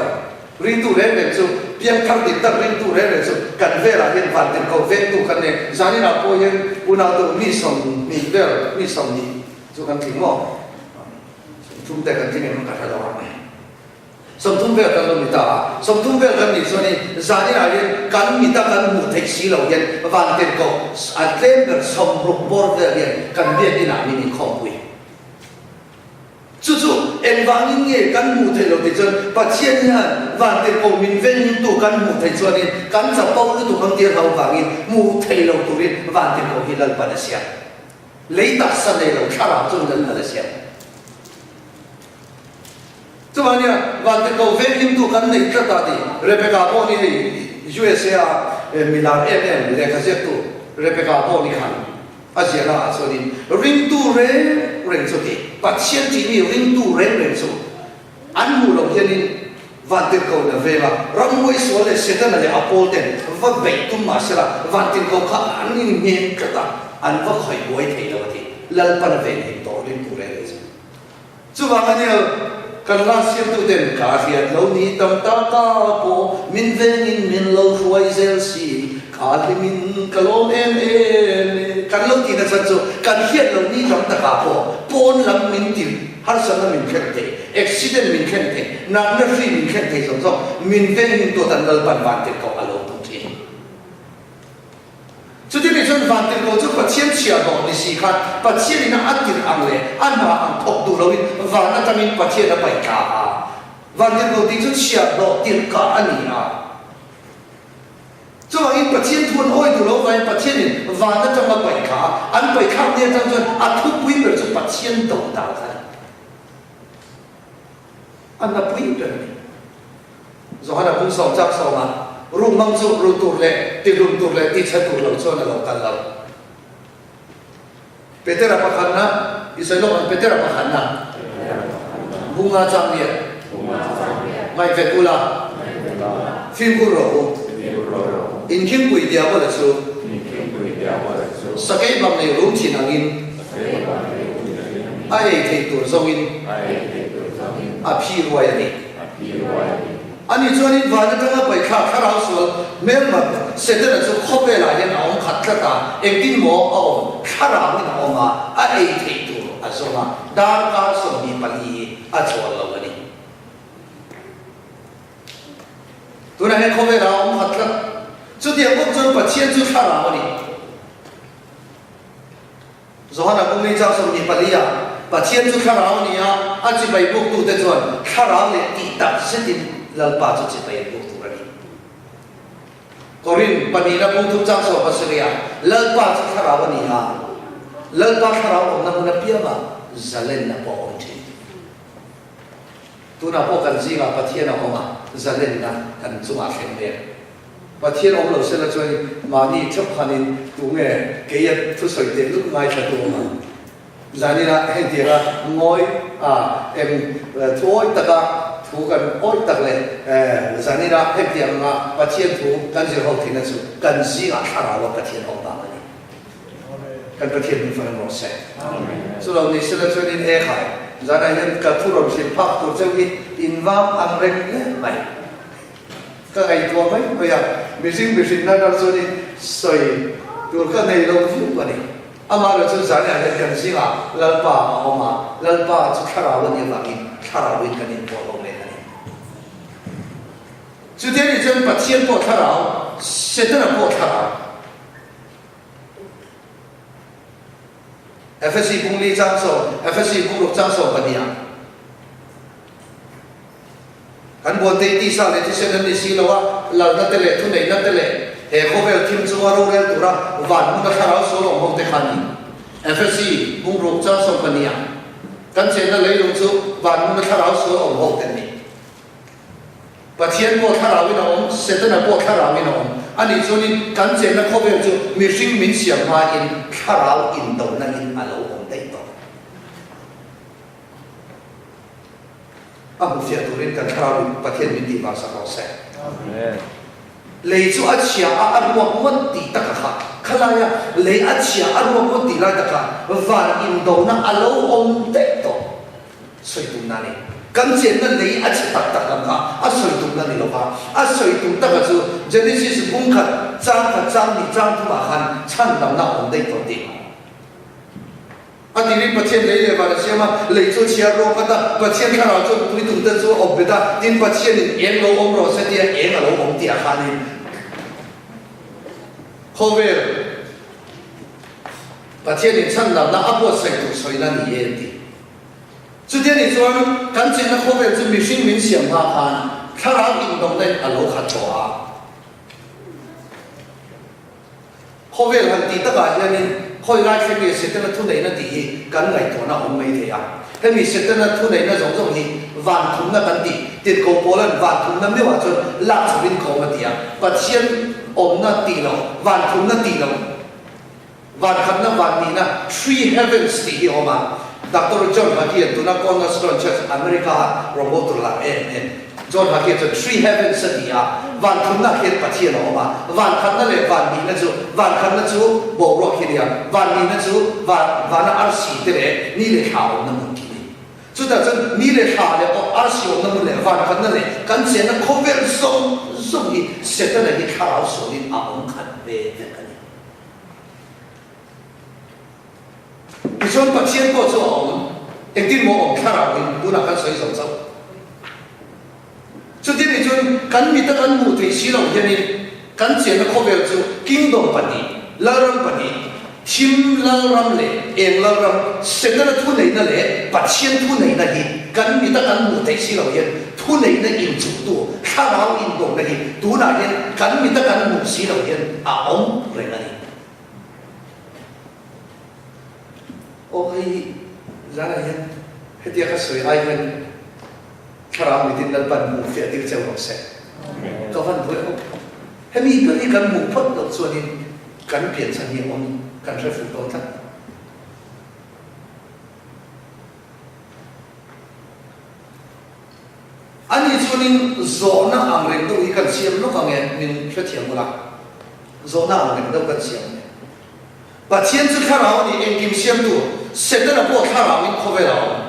Ringtu reng reng chu, piangthar dik tak ringtu reng reng chu kan velah hian vantirhkoh vengtu kan nei. Zaninah pawh hian unautu mi 20 vel, mi 20 chu kan tling maw? 30 te kan tling em ka hre lo a. 30 vel kan lo ni ta a. 30 vel kan nih chuanin zaninah hian kan mita kan hmuh theih si lo hian vantirhkoh a tlem ber 60 bawr vel hian kan biakinah min inkhawmpui. Chu chu engvangin nge kan hmuh theih loh tih chuan Pathian hian vantirhkoh min venghimtu kan hmuh theih chuanin kan chapo lutuk ang tir hlau vangin hmuh theih lo turin vantirhkoh hi Lalpan a siam. Lei taksa nei lo thlarau chuan Lalpan a siam. Chuvangin vantirhkoh venghimtu kan neih tlat a ti. Rebecca pawh ni hei USA a milar em em lehkha ziaktu Rebecca pawh ni khan A ziahna ah chuanin ringtu reng reng chu ti, Pathian tihmi ringtu reng reng chu an hmuh loh hianin vantirhkoh na veng a, ramhuai sual leh Setana leh a pawl ten va beih tum mah sela vantirhkoh kha an inhnem tlat a, an va khawih buai thei lo a ti. Lalpan a venhim tawh ringtu reng reng chu. Chuvang a nia, kan hla siamtu ten ka hriat lo ni tam ta ka pawh min vengin min lo hruai zel si, ka hlimin ka lawm em em e. kan lo tihna chhan chu kan hriat loh ni tam takah pawh pawn lam min ti harsatna min thlen thei, accident min thlen thei, natna hri min thlen thei zawng zawng min venghim tu atan Lalpan vantirhkoh a lo tum thin. Chuti nih chuan vantirhkoh chu Pathian chhiahhlawh ni si khan Pathian ina a tirh ang leh a hna ang thawk duh loin van atangin Pathian a paih tla a. Vantirhkoh tih chu chhiahhlawh tirhkah a ni a. Chuvangin Pathian thu an awi duh lo vangin Pathianin van atanga paih thla a, an paih thlak ni atang chuan a thupui ber chu Pathian do dan kha a ni. A hnapui ber a ni. Johana bung sawm chak sawmah ruhmang chu ru tur leh tihlum tur leh tichhe tur lo chuan a lo kal lo. Petera pakhatna, i sawi lawk ang Petera pakhatna, Bunga chang lian, ngaihvet ula, fimkhur rawh u, inkhingpui diabola chu, sakei bang nei rum thin angin, a ei theih tur zawngin a phi ruai a ni. Ani chuanin van atanga paihthla thlarau sual hmelmat Setana chu khawvelah hian a awm khat tlat a, engtin maw a awm? Thlarauin a awm a, a ei theih tur a zawng a, darkar 24 hi a chawl lo a ni. Tunah hian khawvelah a awm khat tlat. Chutiang bawk chuan Pathian chu thlarau a ni. Johana Bungli chang 24 ah, Pathian chu thlarau a ni a, a chibai buktute chuan thlarau leh tih tak zetin Lalpa chu chibai an buk tur a ni. Korin pahnihna bung thum chang 17 ah, Lalpa chu thlarau a ni a, Lalpa thlarau awmna hmun apiangah zalenna pawh a awm thin. Tunah pawh kan zingah Pathian a awm a, zalenna kan chungah thleng mek. Pathian awm lo sela chuan mahni theuh khanin tunge keia thusawi teh lut ngaithla tu awm ang? Zaninah hengtianga ngawi a eng thu awih taka thu kan awih tak leh zaninah hengtiang anga Pathian thu kan zir ho theihna chu kan zingah thlarau a Pathian awm vang a ni. Kan Pathian min fak rawh se. Chu lo ni sela chuanin e khai, zanah hian ka thu rawn hrilh phak tur cheu hi in vang ang reng hle mai. Ka ngaihtuah mai mai a, mihring mihrinna tar chuanin sawi tur ka nei lo viau a ni. Amaherawh chu zaniah hian kan zingah Lalpa a awm a, Lalpa chu thlarau a nih avangin thlarauin kan inpawh lo mek a ni. Chuti a nih chuan Pathian pawh thlarau, Setana pawh thlarau. Efesi bung li chang sawm, Efesi bung ruk chang 12 ah. Kan buantei tisa leh thisen an ni si lo a, lalna te leh thuneihna te leh he khawvel thim chunga rorel tura van hmuna thlarau sual awm ho te kha a ni. Efesi bungruk chang 12 ah kan chenna leilung chu van hmuna thlarau sual awm ho te an ni. Pathian pawh thlarauin a awm, Setana pawh thlarauin a awm. Anih chuanin kan chenna khawvel chu mihring min siam hmain thlarau indona in a lo awm daih tawh. A hmuhfiah turin kan thlarau in Pathian min tih vang sak rawh se. Lei chu a chhia a, a ruak ngawt tih taka kha, khalaia lei a chhia a ruak ngawt tih lai taka van indona a lo awm daih tawh sawi tumna a ni. Kan chenna lei a chhe tak tak lam kha a sawi tumna ni lova, a sawi tum taka chu Genesis bung khat chang khat chang hnih chang thumah khan chhandamna a awm daih tawh tih. A tirin Pathian lei leh van a siam a, lei chu chhiar rawk at a, Pathian thlarau chuan tui tum te chu a awp bet a, tin Pathianin eng lo awm rawh se tia eng a lo awm tih ah khanin khawvel Pathianin chhandamna a buatsaih tur sawina ni e an ti. Chutia nih chuan kan chenna khawvel chu mihring min siam hma khan thlarau indawhna in a lo khat tawh a. Khawvel han tih takah hianin khawi lai thleng nge Setana thuneihna tih hi kan ngaihtuahna a awm mai thei a. Hemi Setana thuneihna zawng zawng hi van thumna kan tih tirhkoh Paula'n van thumna meuhah chuan lak chhukin ka awm a ti a. Pathian awmna tih loh, van thumna tih loh, van khatna, van nihna, three heavens tih hi a awm a. Doctor John Hagee-a'n tuna Cornerstone Church, America-a rawngbawltu tur lar em em John Hagee chuan Three Heavens a ti a, van thumna khian Pathian a awm a, van khatna leh van nihna chu, van khatna chu boruak hi a ni a, van nihna chu van, vana arsi te leh ni leh thla awmna hmun khi a ni. Chutah chuan ni leh thla leh arsi awmna hmun leh van khatna leh kan chenna khawvel zawng zawng hi Setana hi thlarau sualin a awm khat ve vek a ni. Tichuan Pathian pawh chu a awm. Engtin maw awm thlarauin tunah kan sawi zo chauh. Chuti nih chuan kan mita kan hmuh theih si lo hianin kan chenna khawvel chu Kingdom pahnih, Lalram pahnih, Thim Lalram leh Eng Lalram, Setana thuneihna leh Pathian thuneihna hi kan mita kan hmuh theih si lo hian thuneihna inchuktu thlarau indawhna hi tunah hian kan mita kan hmuh si lo hian a awm reng a ni. Aw hei hi zanah hian hetia ka sawi ai hian Thlarau mitin Lalpan hmuh fiah tir cheu rawh se. Ka van buai ho. Hemi ber hi kan hmuh phawt loh chuanin kan pianchhan hi a awm kan hre fuh dawn tlat. Ani chuanin zawhna ang reng deuh hi kan siam lawk ang e, min hrethiam ula. Zawhna ang reng deuh kan siam ang e. Pathian chu thlarau a ni, engkim siamtu, Setana pawh thlarauin khawvel a awm.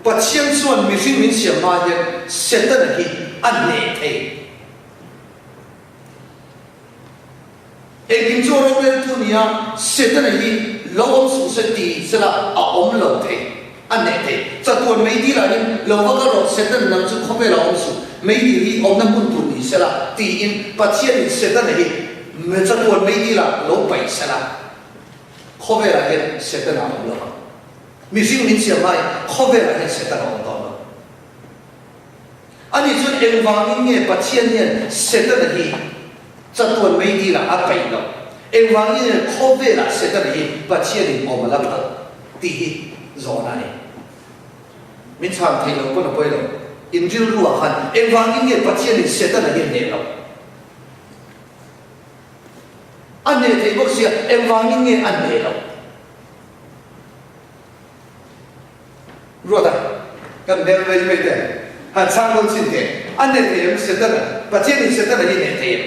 Pathian chuan mihring min siam hma hian Setana hi a hneh thei. Engkim chu a roreltu nia Setana hi lo awm suh se ti sela a awm lo thei, a hneh thei. Chatuan meidil ah hian lo va kal rawh Setan nang chu khawvel ah awm suh, meidil hi awmna hmun tur ni sela tiin Pathianin Setana hi chatuan meidil ah lo paih sela khawvel ah hian Setana a awm lo ang. Mihring min siam lai khawvelah hian Satan a awm dawn lo. Ani chuan engvangin nge Pathian hian Setana hi chatuan mei dilah a paih loh? Engvangin nge khawvelah Setana hi Pathianin awm a la phal? tih hi zawhna a ni. Min chhan theih loh pawn a pawi lo. In rilruah khan engvangin nge Pathianin Setana hi a hneh loh? A hneh theih bawk sia, engvangin nge a hneh loh? Ruata, kan hmel mai mai te han chhang dawn chin teh. A hneh thei em Setana? Pathianin Setana hi hneh thei em?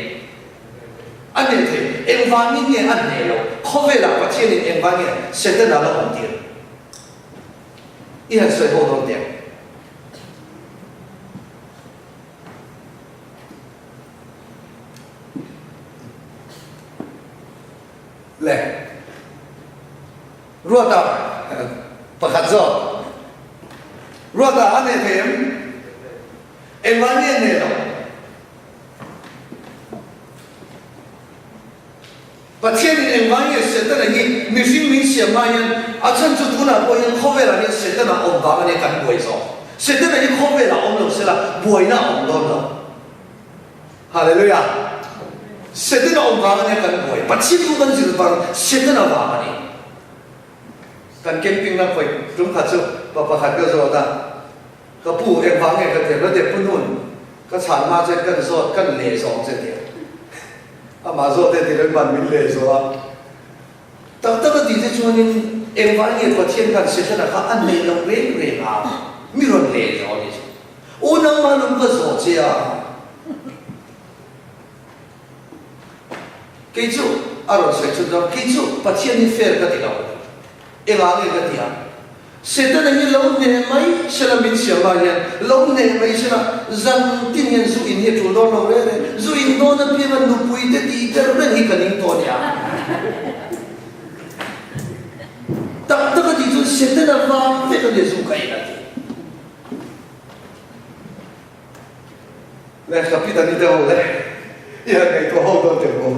A hneh thei. Engvangin nge a hneh loh? Khawvelah Pathianin engvang nge Setana la awm tir? I han sawi ho dawn teh. Le Ruata pakhat zawk. Ruata a nei thei em? Engvah nge a nei lo? Pathianin engvah nge Setana hi mihring min siam lai hian a chhan chu tunah pawh hian khawvelah hian Setana awm vang a nia kan buai zawk. Setana hi khawvelah awm lo sela buaina a awm dawn lo. Hallelujah! Setana awm vang a nia kan buai. Pathian chu kan zir vang Setana vang a ni. Kan camping lam hawi tum khat chu pa pakhat ka zawt a, ka pu eng vang nge ka ti a, Rade pu nun ka chhan hma chuan kan zawt kan leh zawng che ti a. Amah zawt e ti lo in van min leh zawh a. Tak tak a tih te chuanin engvah nge Pathian khan Setana kha a neih loh reng reng a, mi rawn leh zawh a ni chu. U nangmah lung ka zawh che a, kei chu a rawn sawi chhun chuan kei chu Pathian hi fair ka ti lo, engah nge ka ti a? Setana hi lo hneh mai sela min siam lai hian lo hneh mai sela zan tin hian zu in hi a tul dawn lo reng reng, zu in dawn apianga nupui te tih ber reng hi ka ning tawh nia. Tak tak a tih chuan Setana vang vek a nia zu ka in a ti. Le ka pi dani deuh le i han ngaihtuah ho dawn teh maw.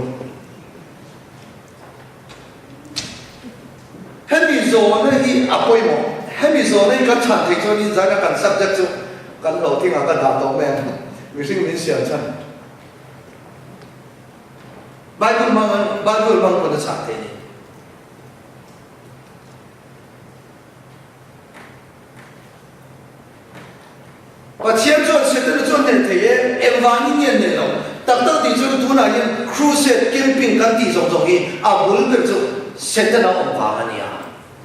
Hemi zawhna hi a pawimawh. Hemi zawhna hi kan chhan theih chuan in zaina kan subject chu kan lo thing ah ka dah tawh mai ang. Mihring min siam chhan. Bible hmang Bible hmang pawn a chhan theih a ni. Pathian chuan Setana chu a hneh thei e, engvangin nge a hneh lo? Tak tak tih chuan tunah hian crusade, camping kan tih zawng zawng hi a bul ber chu Setana awm vang a nia.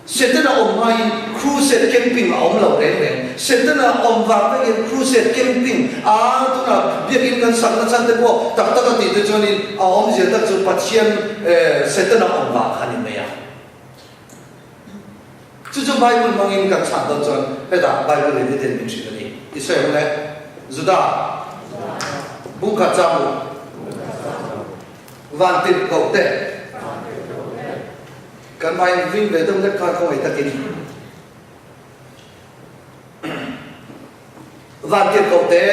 Setana awm hmain crusade, camping a awm lo reng reng. Setana awm vang vek hian crusade, camping a tunah biakin kan sakna chhan te pawh tak tak a tih te chuanin a awmzia tak chu Pathian Setana awm vang kha a ni mai a. Chu chu Bible hmangin kan chhan dawn chuan hetah Bible in hetiang min hrilh a ni. I sawi ang le, Juda, bungkhat chang u, van tirhkoh te. Kan vai ring ve deuh lek kha khawngaih takin Van tirhkoh te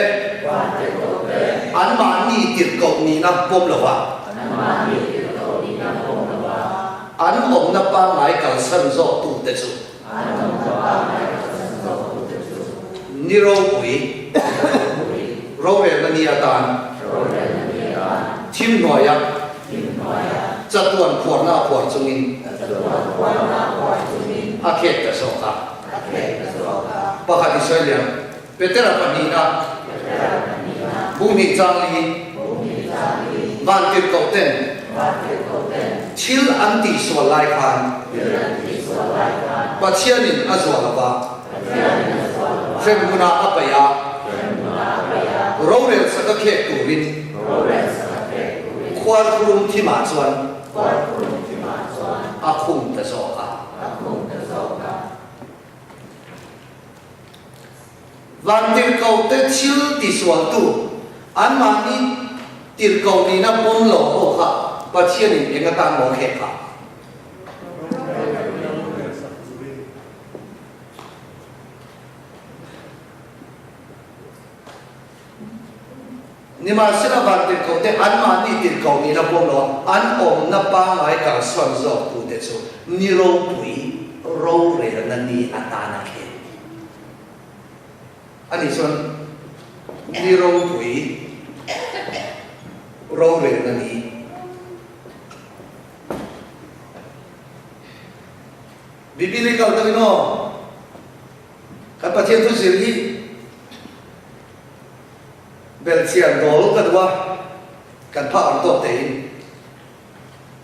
anmahni tirhkoh nihna pawm lo va, an awmna pangngai kalsan zawk tute chu ni ropui rorelna ni atan thim hnuaia Chatuan phuarna a phuar chungin a khek ta zawk a. Pakhat i sawi liam. Petera pahnihna bung hnih chang li vantirhkoh ten thil an tihsual lai khan Pathianin a zuah lo va, hremhmunah a paih a, rorel sak a khek turin Khualkhurum thimah chuan a khum ta zawk a. Vantirhkoh te thil tisualtu, anmahni tirhkoh nihna pawm lo ho kha Pathianin eng atan maw khek kha? Nimahsela vantirhkoh te anmahni tirhkoh nihna pawm lo a, an awmna pangngai kalsawn zawk tute chu ni ropui rorelna ni atan a thleng a nih chuan ni ropui rorelna ni Biblical takin aw kan Pathian thu zir hi Belhchian dawl ka duh a, kan phah ang tawk tein.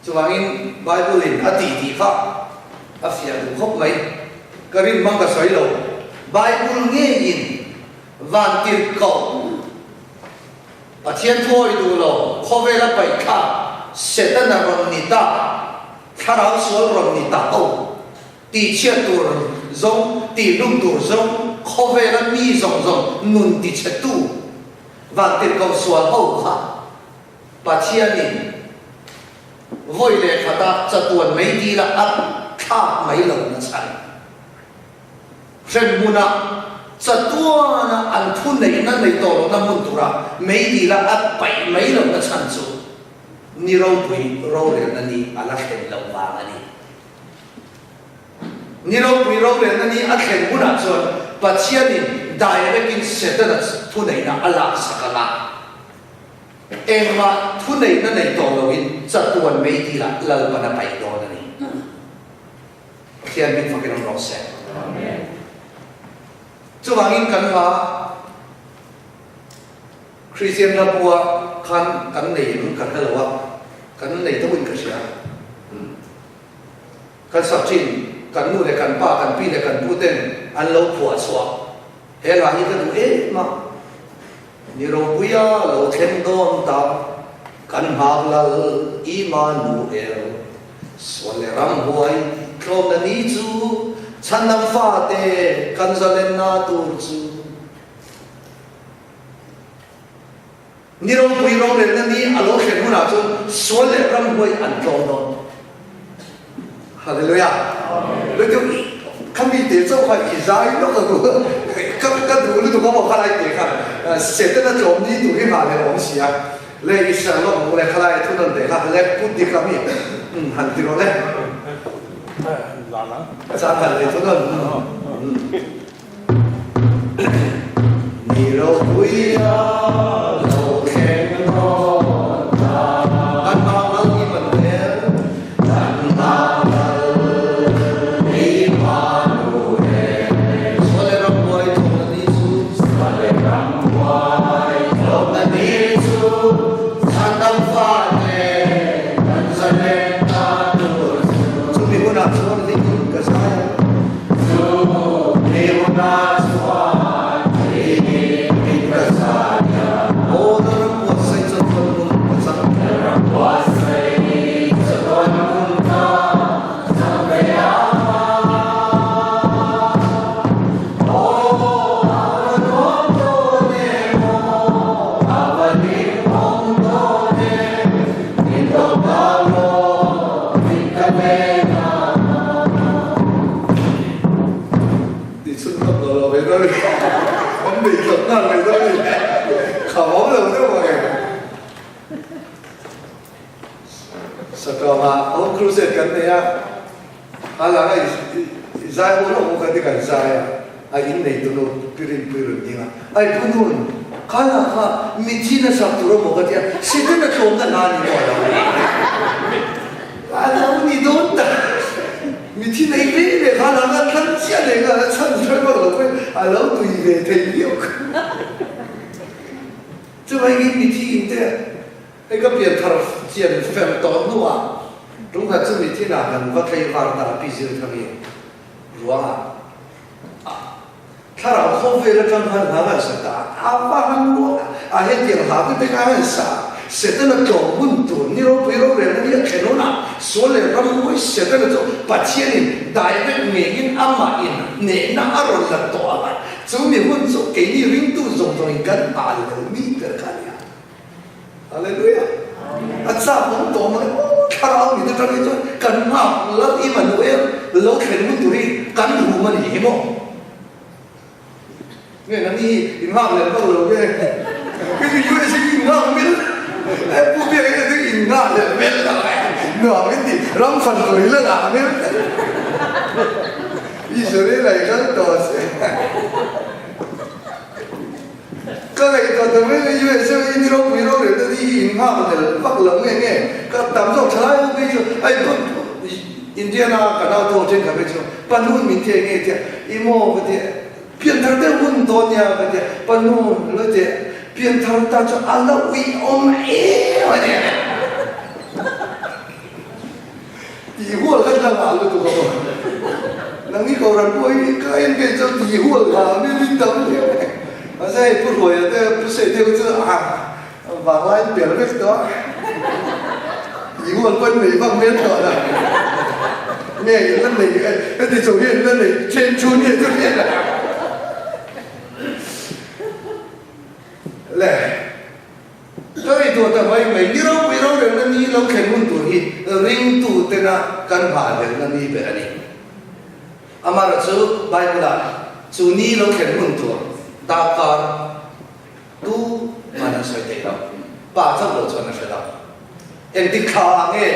Chuvangin Bible in a tih tih kha a fiah duh khawp mai. Ka rin hmang ka sawi lo. Bible ngeiin vantirhkoh Pathian thu awi duh lo, khawvel a paih thlak, Setana rawn ni ta, thlarau sual rawn ni ta ho. Tihchhiat tur zawng, tihlum tur zawng, khawvela mi zawng zawng nun tichhetu vantirhkoh sual ho kha Pathianin vawi leh khata chatuan mei dila a thlak mai lo na chhan. Hremhmuna chatuana an thu neihna nei tawh lohna hmun tura mei dila a paih mai lo na chhan chu ni ropui rorelna ni a la thlen loh vang a ni. Ni ropui rorelna ni a thlen hunah chuan Pathianin direct-in Setana thuneihna a laksak ang a, engmah thuneihna nei tawh loin chatuan meidilah Lalpan a paih dawn a ni. Pathian hming fakin awm rawh se. Chuvangin kan hla Kristian hlapua khan kan nei em ka hre lo a, kan nei deuhin ka hria. Kan sak thin, kan nu leh kan pa, kan pi leh kan pu ten an lo phuah chhuah. He hla hi ka duh em a, Ni ropuia lo thleng dawn ta, kan nghak lal Immanuel. Sual leh ramhuai tlawmna ni chu, chhandam fate kan zalenna tur chu. Ni ropui rorelna ni a lo thlen hunah chuan sual leh ramhuai an tlawm dawn. Hallelujah. Lutuk khami te chauh kha i zai lawk ang u. Ka ka duh lutuk a maw khalai te kha Setana tlawm ni tur hi nghah leh awm si a. Le i ser lawk ang u le khalai thu nawn te kha le put dik lam hi han ti rawh le. Chang han lei thu nawn. Ni ropui a lo thleng dawn ta. Kan hmang lal i ban hmel, kan hmang lal i manu e. Sual leh ramhuai thawkna ni chu, sual leh ramhuai thawkna ni chu, chhandam fate kan zalen ta tur chu. Chumi hunah chuan hlim ka zai ang. nghal mai dawn a ni. Kham awm lo deuh ang e. Satawngah Home Crusade kan nei a, a langa i zai ho lo ho kha te kan zai a, a innei tu nu Pi Rinpui rawn ding a, Ai pu nun, khalah kha mithi na sak tur a maw ka ti a, Setana tlawmna hla ni maw a lo ni? A lo ni dawn ta, mithi nei ve ve kha langa thlan chiah leh nghal a chhan hre vak lo pawhin a lo tui ve thei viau kha. Chuvangin mithi in te Hei ka pianthar chian fel tawh hnuah tungkhat chu mithinah kan va tlei var ta a pi Zirthangi ruangah a thlarau khawvel atang khan hla ngan sa ta a, a va han ruah a hetiang hla te te kha han sa Setana tlawm hun tur ni ropui rorelna hi a thlen hunah sual leh rammawi Setana chu Pathianin direct ngeiin amah in hnehna a rawn la tawh ang a, chu mi hun chu keini ringtu zawng zawngin kan hah lo mi ber kha a ni a. Hallelujah! A chak awm tawh mai aw, thlarau mit atang hi chuan kan nghak Lal Immanuel lo thlen hun tur hi kan hum a ni hi maw? Nge nang hi in nghak leh vak lo nge? Kei chu USA hi in nghak mel, he pu biak hi chu in nghak leh mel lo e, nuam in ti, ram fan tur hi la ngah mel Israel ah i kal tawh se. Ka ngaihtuah ta mai mai USA hi ni ropui rorel te hi in nghak lel vak lo nge nge ka tam zawk tha lai ho phei chu ai phut Indiana ka nau tho thenkhat phei chu panun min thei nge tia i maw ka tia pianthar deuh hun dawn nia ka tia panun lo tia pianthar ta chu a la uiawm em a nia. Tih hual kha thla ngah lutuk a maw? Nang hi Kohhran pawh hi ka en ve chuan tih hual ngah mi min tam hle mai. Mahse hei Pu Hruaia te Pu Sei te chu a vanglai in pel vek tawh a, tih hual pawh in nei vak hmel tawh lo. Nge in la nei heti chung hian in la nei then thu nge chu hriat a. Le. Ka ngaihtuah ta mai mai, ni ropui rorelna ni lo thlen hun tur hi ringtu tena kan nghahhlelhna ni ber a ni. Amaherawh chu Bible-ah chu ni lo thlen hun tur darkar tu man an sawi theih lo, Pa chauh lo chuan a hre lo. Engtik thla ah nge,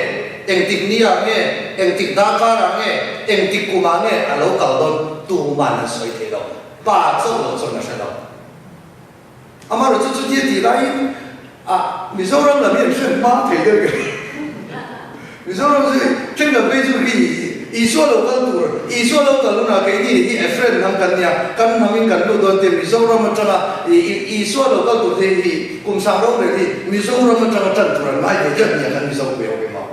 engtik ni ah nge, engtik darkar ah nge, engtik kum ah nge a lo kal dawn tu man an sawi theih lo, Pa chauh lo chuan a hre lo. Amaherawh chu chutia tih laiin ah Mizoram lam hi an hre hma thei deuh kher. Mizoram chu thenkhat phei chu hi Isua lo kal tur, Isua lo kal hunah keini hi Ephraim hnam kan nia, kan hnamin kan lut dawn tia Mizoram atanga Isua lo kal tur te hi kum sang rorel hi Mizoram atanga tan tur an ngai thei tlat nia kan Mizo pui ho hi maw.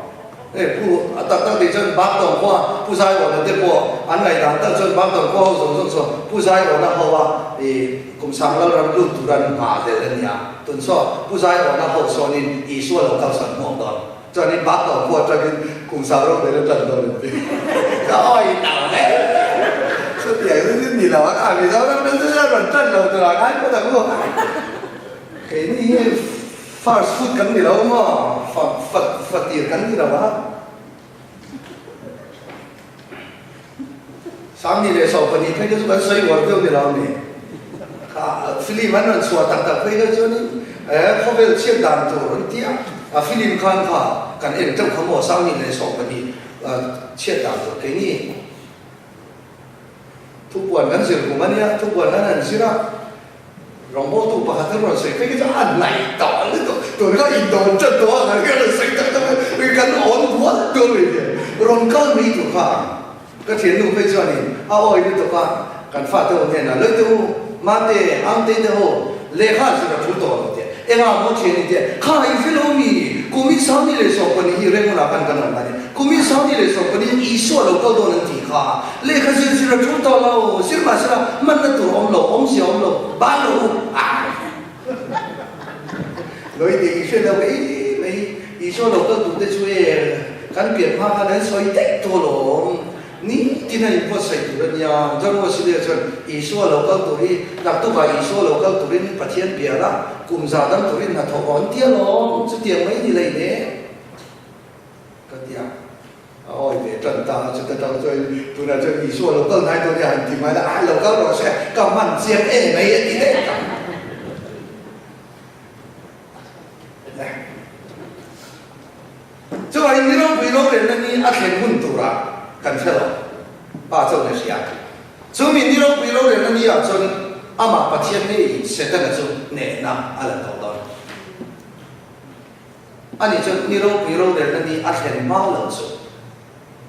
Hei pu a tak tak tih chuan Baktawng khua Pu Zaiawna te pawh an ngaihdan tak chuan Baktawng khua ho zawng zawng chuan Pu Zaiawna ho a i kum sang lal ram lut tur an nghah hlel a nia. Tun saw Pu Zaiawna ho sawnin Isua lo kal sawn hmuak dawn. Chuanin Baktawng khua atangin kum sang ram vel a tan dawn an ti. Ka awi lo hle. Chutiang chu ni lo ang a, Mizoram chu rawn tan lo tur a ngai phawt ang u. Keini hi First food kan ni lo maw? Fa fa fatir kan ni lo a. Sangni leh Sawpani phei kha chu kan sawi uar deuh ni lo ni. Kha film an rawn chhuah tak tak phei kha chuanin eh khawvel chhiat dan tur an ti a. A film khan kha kan en teuh kha maw Sangni leh Sawpani chhiat dan tur keini. Thupuan kan zir kum a nia, thupuan an han zir a. Rawngbawltu pakhat an rawn sawi phei kha chu a hnaih tawh lutuk, tun kha indawn ṭan tawh a, kan rawn sawi tak tak mai, kan awn bual dual mai nia. Rawn kal mai tur kha ka thiannu phei chuanin a awi lutuk a, kan fate ho hnenah, Lawite u, Mate, Amtei te ho, lehkha zir a ṭul tawh lo tia, engah maw thian i tia, kha i hre lo mi, kumin Sangni leh Sawmpani hi Rengunah khan kan awm a nia, kumin Sangni leh Sawmpani Isua lo kal dawn an tih kha. Lehkha zir zir a tul tawh lo, zir mah sela hmanna tur awm lo, awmzia awm lo, ban rawh u, ah! Lawite i hre lo mai mai, Isua lo kal tur te chu e, kan pian hma khan an sawi daih tawh alawm, nitin a inbuatsaih tur a nia. John Wesley-a chuan Isua lo kal tur hi naktukah Isua lo kal turin Pathian bia la, kum za dang turin hnathawk awh an ti alawm, chutiang mai ni lei nen ka ti a. A awi ve tan ta a, chuta tang chuan tunah chuan Isua lo kal hnai dawn nia han ti mai la, a lo kal rawh se, ka hman chiang em mai a ti daih ta. ni a thlen hun turah kan hre lo, Pa chuan a hria. Chu mi ni ropui rorelna ni ah chuan amah Pathian ngeiin Setana chu hnehna a la tawh dawn. Ani chuan ni ropui rorelna ni a thlen hma lo chu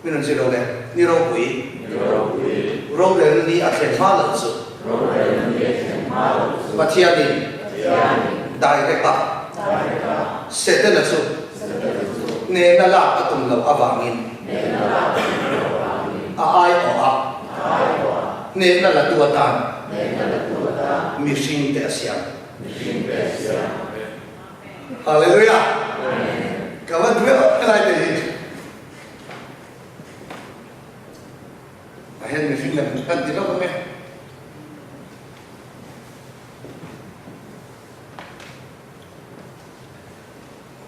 min rawn zir lo le, ni ropui rorelna ni a thlen hma lo chu Pathianin direct a Setana chu hnehna lak a tum loh avangin a aiawh a hnehna la tu atan mihringte a siam. Hallelujah! Ka va duh em helai te hi. A hen mihring lem kan ti lawk ange.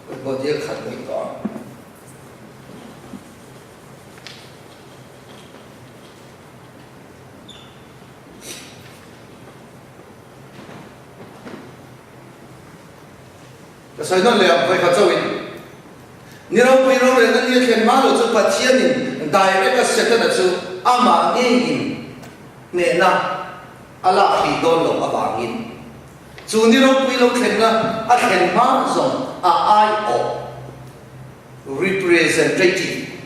Kutbawh dil khat ni tawh ang. Ka sawi nawn leh ang, vawikhat chauhin. Ni ropui rorelna ni a thlen hma lo chu Pathianin direct a Setana chu amah ngeiin hnehna a lak hrih dawn loh avangin chu ni ropui lo thlenna a thlen hma zawng a aiawh, representative,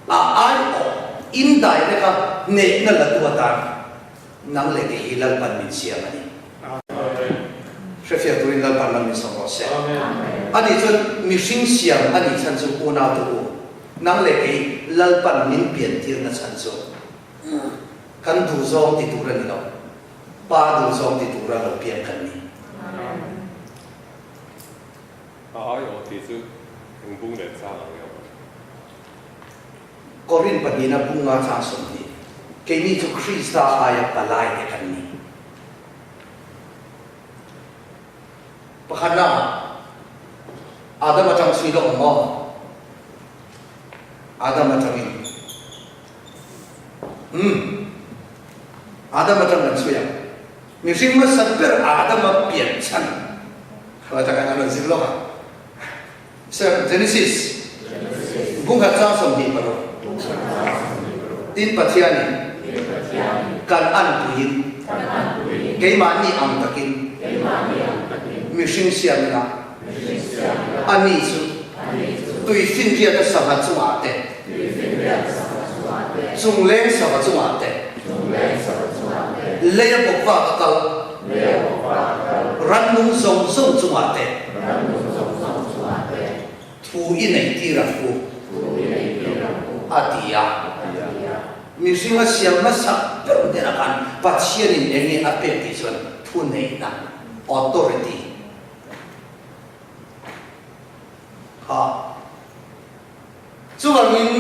a aiawh indirect a hnehna la tu atan Nang leh kei hi Lalpan min siam a ni. Hrefiah turin Lalpan lam min sawm rawh se. Ani chuan mihring siam a nih chhan chu unau te u, nang leh kei Lalpan min pian tirna chhan chu kan duhzawng ti tur a ni lo, Pa duhzawng ti tura lo pian kan ni. A aiawh tih chu eng bung leh chang ang emaw? Korin pahnihna bunga chang 20, Keini chu Krista aia palai te kan ni. Pakhatna, Adam atang chhui lawk ang maw? Adam atangin. Umm. Adam atang kan chhui ang. Mihring hmasa ber Adama pian chhan. Khala atangin an rawn zir lawk ang. Sir, Genesis bungkhat chang 26. Tin Pathianin kan anpuiin keimahni ang takin mihring siam ila, ani chu tuifinriata sangha chungah te, chungleng sava chungah te, leia bawkvak a kal rannung zawng zawng chungah te, Thu i neih tir ang u, a ti a. Mihringa siam hmasa ber hnenah khan Pathianin eng nge a pek tih chuan thu neihna, authority, kha. Chuvangin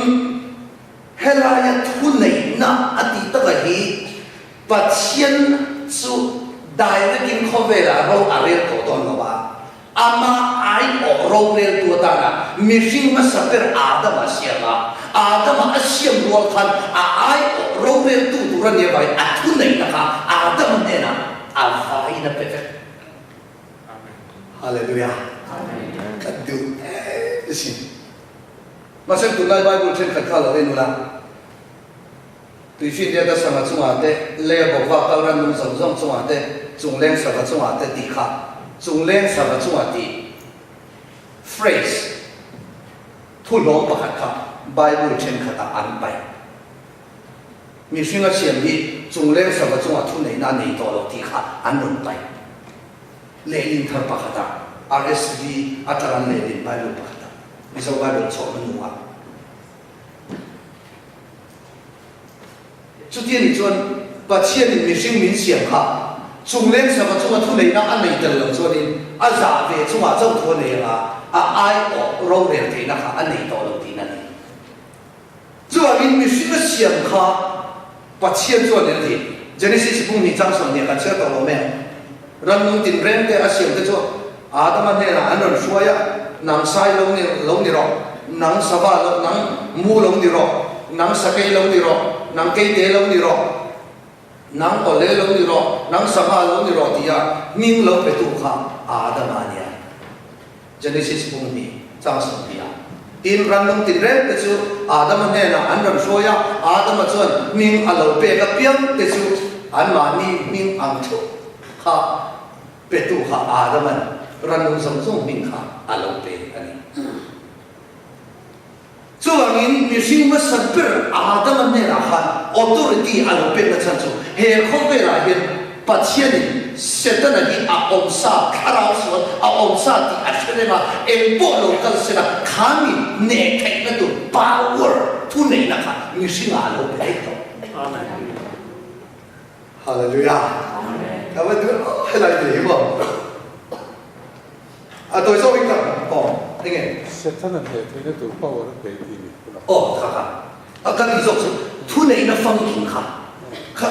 helaia thu neihna a tih takah hi Pathian chu direct-in khawvelah ro a rel tawh dawn lo a, Amah aiawh roreltu atana mihring hmasa ber Adama a siam a. Adama a siam rual khan a aiawh roreltu tur a nia vangin a thuneihna kha Adama hnenah a vaiin a pe vek. Hallelujah! Ka duh em asin. Mahse tunlai Bible thenkhat kha lo en ula. Tuifinriata sangha chungah te, leia bawkva kal rannung zawng zawng chungah te, chungleng sava chungah te tih kha chungleng sava chungah tih phrase thu hlawm pakhat kha Bible thenkhatah an paih. Mihringa siam hi chungleng sava chungah thu neihna a nei tawh lo tih kha an rawn paih. Lehlin thar pakhatah RSV atanga an lehlin Bible pakhatah Mizo Bible chhawhna nuah. Chuti a nih chuan Pathianin mihring min siam kha chungleng sava chunga thuneihna a nei tel lo chuanin a zah ve chungah chauh thu a nei anga a aiawh rorel theihna kha a nei tawh lo tihna a ni. Chuvangin mihring a siam kha Pathian chuan eng a ti? Genesis bung hnih chang 20 kan chhiar tawh lo mai ang. Rannung tinreng te a siam te chu Adama hnenah an rawn hruai a, Nang sai lo ni lo ni rawh, nang sava lo, nang mu lo ni rawh, nang sakei lo ni rawh, nang keite lo ni rawh, nang awle lo ni rawh, nang sangha lo ni rawh tia hming lo petu kha Adama a nia. Genesis bung hnih chang 20 ah. Tin, rannung tinreng te chu Adama hnenah an rawn hruai a, Adama chuan hming a lo pek apiang te chu anmahni hming ang theuh kha petu kha Adama'n rannung zawng zawng hming kha a lo pe a ni. Chuvangin mihring hmasa ber Adama hnenah khan authority a lo pekna chhan chu he khawvelah hian Pathianin Setana hi a awm sa, thlarau sual a awm sa tih a hre reng a, eng pawh lo kal sela khami hneh theihna tur power, thuneihna kha mihringah a lo pe daih tawh. Amen. Hallelujah. Amen. Ka va duh helai te hi maw. A tawi zawk in ka aw enge? Setana hneh theihna tur power a pe tih ni hunah. Aw kha kha a ka tih zawk chu thuneihna famkim kha kha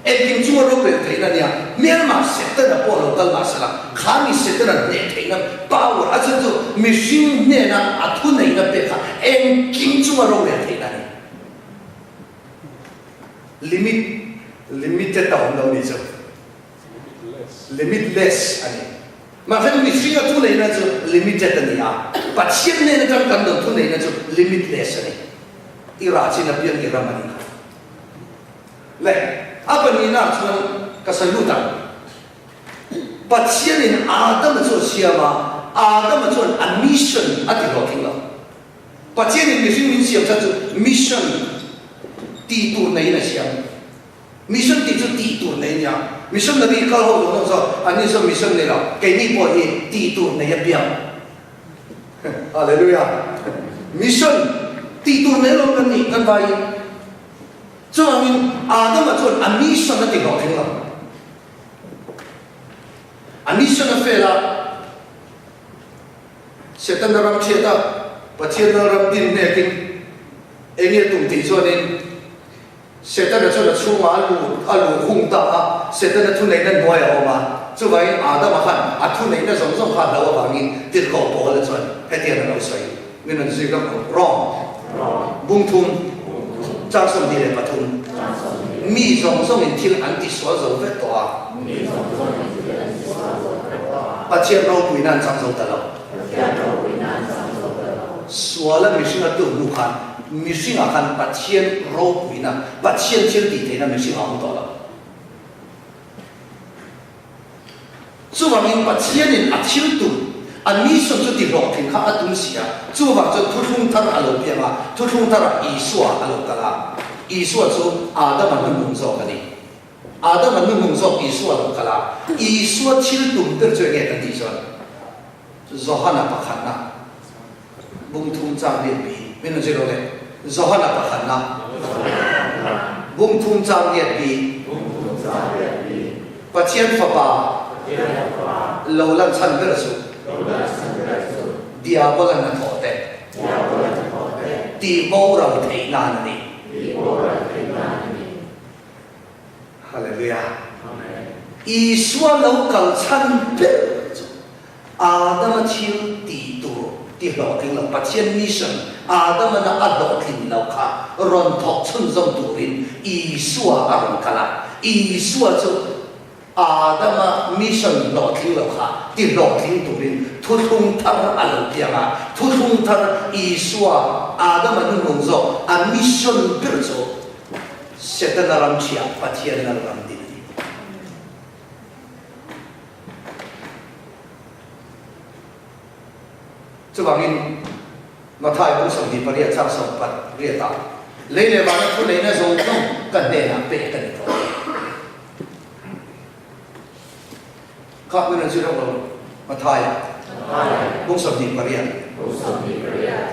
engkim chunga rorel theihna nia hmelmah Setana pawh lo kal mahsela kha mi Setana hneh theihna power a chhan chu mihring hnena a thuneihna pek kha engkim chunga rorel theihna a ni. Limit limited a awm lo ni chu. Limitless a ni. Mahse mihringa thuneihna chu limited a ni a, Pathian nen atang kan lo thuneihna chu limitless a ni. I rah chin apiang i ram a ni kha. Le, a pahnihna ah chuan ka sawi lut ang. Pathianin Adama chu a siam a, Adama chuan a mission a ti hlawhtling lo. Pathianin mihring min siam chhan chu mission tih tur neiin a siam. Mission tih chu tih tur nei nia. Missionary kal ho zawng zawng saw an ni saw mission nei lo. Keini pawh hi tih tur nei apiang. Hallelujah. Mission tih tur nei lo kan nih kan vaiin. Chuvangin Adama chuan a mission a ti hlawhtling lo. A mission a fail a. Setana ram chhiat a Pathian lalram din hnekin eng nge tum tih chuanin Setana chuan a chhungah a lut a luh hung ta a, Setana thuneihna hnuai a awm a. Chuvangin Adama khan a thuneihna zawng zawng kha a hlo avangin tirhkoh Paula chuan hetiang a lo sawi, Min rawn zui lawk rawh. Rom, bung thum, chang 23, Mi zawng zawngin thil an tisual zo vek tawh a, Pathian ropuina an chang zo ta lo. Suala mihring a tluk hnu khan Mihringah khan Pathian ropuina, Pathian thil tih theihna mihringah a awm tawh lo. Chuvangin Pathianin a thil tum, a mission chu ti hlawhtling kha a tum si a, chuvang chuan thuthlung thar a lo piang a, thuthlung tharah Isua a lo kal a. Isua chu Adama hnuhnung zawk a ni. Adama hnuhnung zawk Isua a lo kal a. Isua thil tum ber chu enge kan tih chuan Johana pakhatna. Bung thum chang riat bi min rawn zir rawh le. Johana pakhatna. Bung thum chang riat bi. Pathian fapa lo lan chhan ber chu. Diabola hnathawh te. Tih boral theih nan a ni. Hallelujah. Isua lo kal chhan ber chu Adama thil tih tur ti hlawhtling lo, Pathian mission Adama na a hlawhtlin lo kha rawn thawk chhunzawm turin Isua a rawn kal a. Isua chu Adama mission hlawhtling lo kha ti hlawhtling turin thuthlung thar a lo piang a. Thuthlung thar Isua Adama hnuhnung zawk a mission ber chu Setana ram chhiah Pathian lal ram din a ni. Chuvangin, Mathai bung 28 chang 18 ah, Lei leh vana thu neihna zawng zawng ka hnenah pek a ni tawh. Kha hmun an zir rawk lo, Mathai bung 28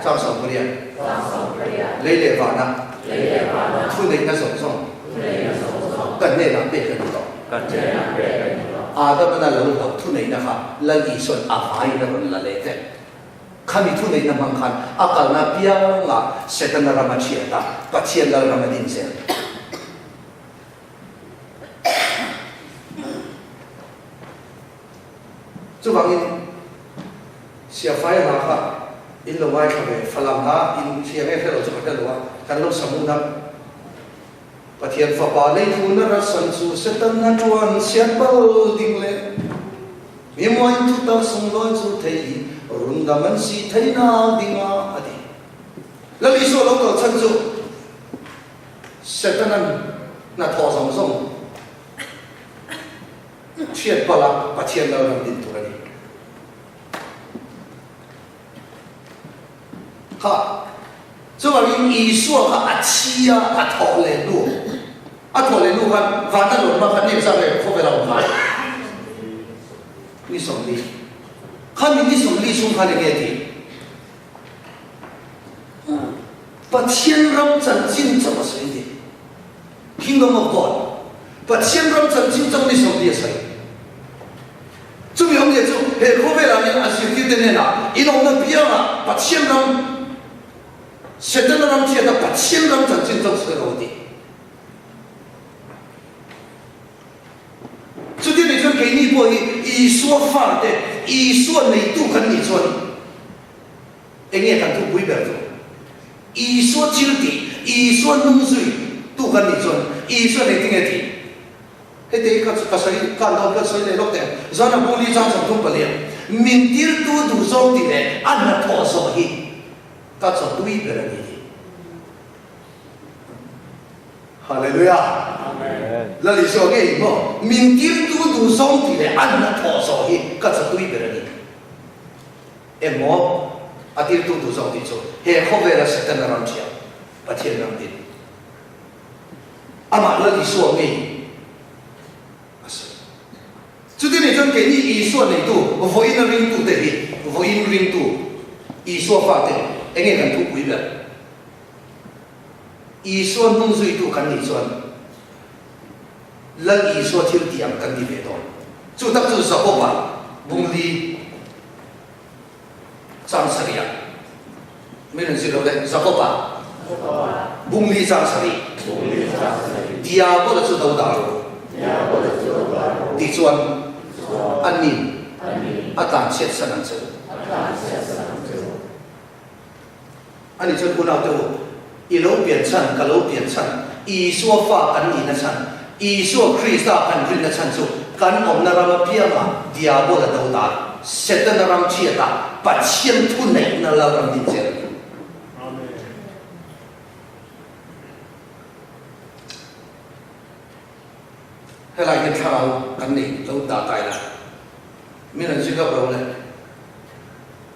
chang 18, Lei leh vana thu neihna zawng zawng ka hnenah pek a ni tawh. Adamana lo hlauh thuneihna kha Lal Isua'n a vaiin a rawn la leh vek. Khami thuneihna hmang khan a kalna piangah Setana ram a thiat a, Pathian Lal ram a din zel. Chuvangin Siafai hla kha in lo ngaithla ve, Falam hla in hria nge hre lo chu ka hre lo a, kan lo sa hmun a. Pathian Fapa leithuna rasan chu Satan a tuan siat bal ding le mi muain thutak sunglawi chu thei rundam an si thei nak ding a, a ti. Lal Isua lo kal chhan chu Setana'n hnathawh zawng zawng chhiat palh a Pathian lal ram din tur a ni. Kha chuvangin Isua kha a thi a, a thawh leh hnu, a thawh leh hnu khan vana lawmna kha nem zat reng khawvel a awm kha ni 40. Khami ni 40 chhung khan enge a tih? Pathian ram chanchin chauh a sawi ni. Kingdom of God. Pathian ram chanchin chauh ni 40 a sawi. Chumi awmzia chu he khawvelah hian a zirtirte hnenah in awmna piangah Pathian ram, Setana ram chhiata Pathian ram chanchin chauh sawi rawh a ti. Chuti nih chuan keini pawh hi Isua fate, Isua neitu kan nih chuan eng nge kan thupui ber chu? Isua thil tih, Isua hnung zui tu kan nih chuan Isua neitu nge tih? Heti hi ka ka sawi khan dawn ka sawi leh lawk teh ang. Zan a buli chang 30 palian min tirtu duh zawng tih leh a hnathawh zawh hi ka chaw tui ber a ni tih. Hallelujah! Lal Isua ngei maw min tirtu duh zawng tih leh a hnathawh zawh hi ka chaw tui ber a ni. Emaw a tirtu duh zawng tih chu he khawvela Setana ram thiam Pathian ram din. Amah Lal Isua ngei a sawi. Chuti nih chuan keini Isua neitu, vawiin a ringtute hi, vawiin ringtu Isua fate enge kan thupui ber? Isua hnung zuitu kan nih chuan Lal Isua thil tih ang kan ni ve dawn. Chu tak chu Jakoba bungli Chang sarih ah min rawn zir lo le, Jakoba bung li chang sarih, Diabola chu do dah rawh tih chuan a nin a tlan chhiat san ang che u. Ani chuan unaute u, i lo pian chhan, ka lo pian chhan, Isua fa kan nihna chhan, Isua Krista kan rinna chhan chu kan awmna ram apiangah Diabola do dan, Setana ram chhiatah Pathian thu neihna lal ram din zel a ni. Helai hian thlarau kan nei lo dah kai la, min rawn zir hlauh lo le.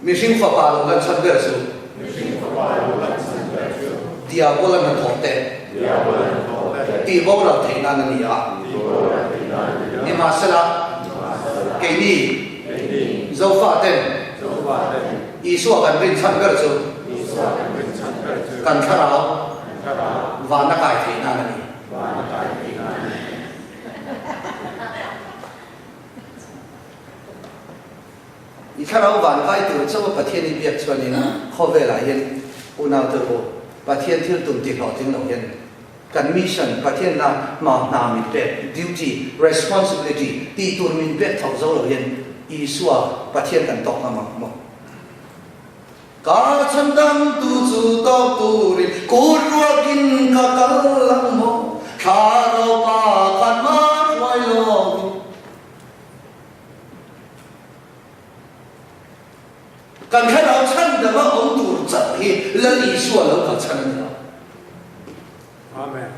Mihring fapa lo lan chhan ber chu. Mihring fapa lo lan chhan ber chu. Diabola hnathawh te. Diabola hnathawh te. Tih boral theih nan a ni a. Tih boral theih nan a ni a. Nimahsela. Nimahsela. Keini. Keini. Zofa ten. Zofa ten. Isua kan rin chhan ber chu. Isua kan rin chhan ber chu. Kan thlarau. Kan thlarau. Vana kai theih nan a ni. Vana kai theih nan a ni. I thlarau van kai tur chauh a Pathian i biak chuanin khawvelah hian unaute u Pathian thil tum ti hlawhtling lo hian kan mission Pathian la hma hna min pek duty, responsibility, tih tur min pek tho zo lo hian Isua Pathian kan tawk ngam ang maw? Ka chhan dangtu chu tawk turin kut ruakin ka kal ang maw? Thlarau pa khan hma hruai lovin. Kan thlarau chhan danga awm tur chauh hi Lal Isua lo kal chhan a ni lo. Amen.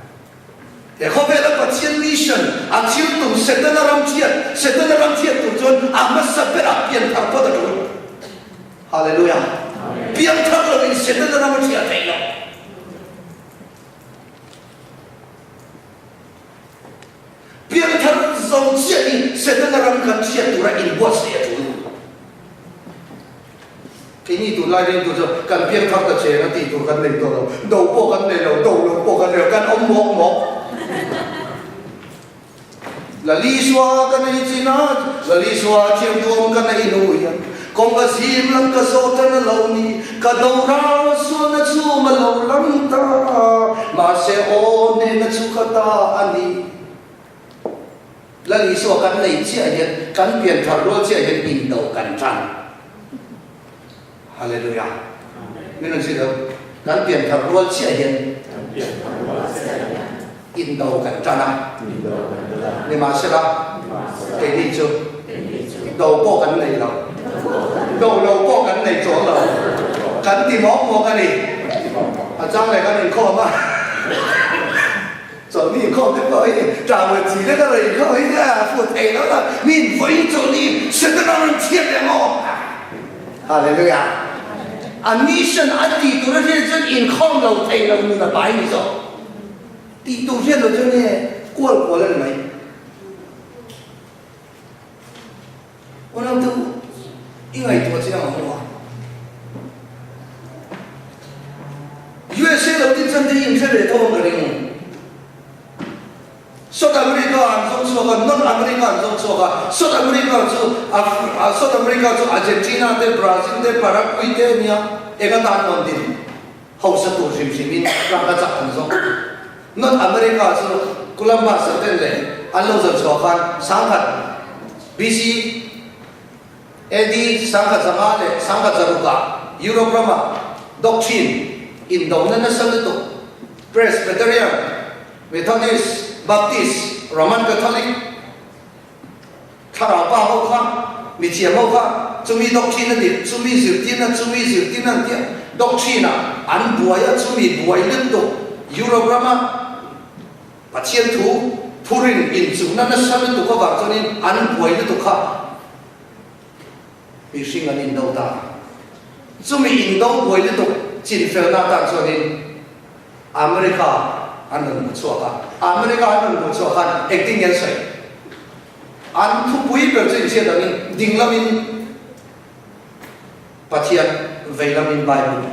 He khawvela Pathian mission, a thil tum Setana ram chhiat, Setana ram chhiat tur chuan a hmasa berah pianthar phawt a tul. Hallelujah. Pianthar loin Setana ram a chhiat theih lo. Piangthar zo chiah hi Setana ram kan hriat tura inbuatsaih a tul. Keini tunlai ringtu chu kan piangthar ta cheng a tih tur kan nei tawh lo, do pawh kan nei lo, do lo pawh kan nei lo, kan awm mawk mawk. Lalisua ka nei chin a, Lalisua thiamtuam ka nei nu hian, kawng ka zim lam ka zawh tan a lo ni, ka do rau sualna chhum a lo lang ta, mahse aw hnehna chu ka ta a ni. Lal Isua kan nei chiah hian, kan pian thar rual chiah hian indo kan tan. Hallelujah. Min rawn zir lo. Kan pian thar rual chiah hian indo kan tan a. Nimahsela, keini chu do pawh kan nei lo. Do lo pawh kan nei chuang lo. Kan ti mawk mawk a ni. Chang leh kan inkhawm a, chawlhni inkhawm te pawh hi ṭah chi lek a rawn inkhawm hi a fuh thei lo a, mi invawiin chawlhni Setana rawn chhiat leh maw? Hallelujah! A mission a tih tur a hriat chuan inkhawm lo thei lo nun a pai ni zawk. Tih tur hriat lo chuan nge kual kual a ni mai. Unau te u, i ngaihtuah chiang ang u a. USA lo tin chuan te hi inhre ve tho ang ka ring. South America an zawng chhuak a, North America an zawng chhuak a. South America chu South America chu Argentina te, Brazil te, Paraguay te ania eng atan maw an din? Hausa tur hrim hrimin ram ka chak an zawng. North America chu Columbus a ten leh an lo zawh chhuah khan 1000 BC AD 1500 leh 1600 ah Europe ramah doctrine indona nasa lutuk Presbyterian, Methodist, Baptist, Roman Catholic, Thlarau pa ho kha, mithiam ho kha chumi doctrine a dik, chumi zirtirna, chumi zirtirna an tia, doctrine ah an buai a, chumi buai lutuk Europe rama Pathian thu thurin inchungna nasa lutuk avang chuanin an buai lutuk kha mihring an indo ta. Chumi indo buai lutuk chinfelna atan chuanin America an rawn hmu chhuak a, America an rawn hmu chhuak khan engtin nge an sawi? An thupui ber chu inchhiat angin ding lamin Pathian, vei lamin Bible.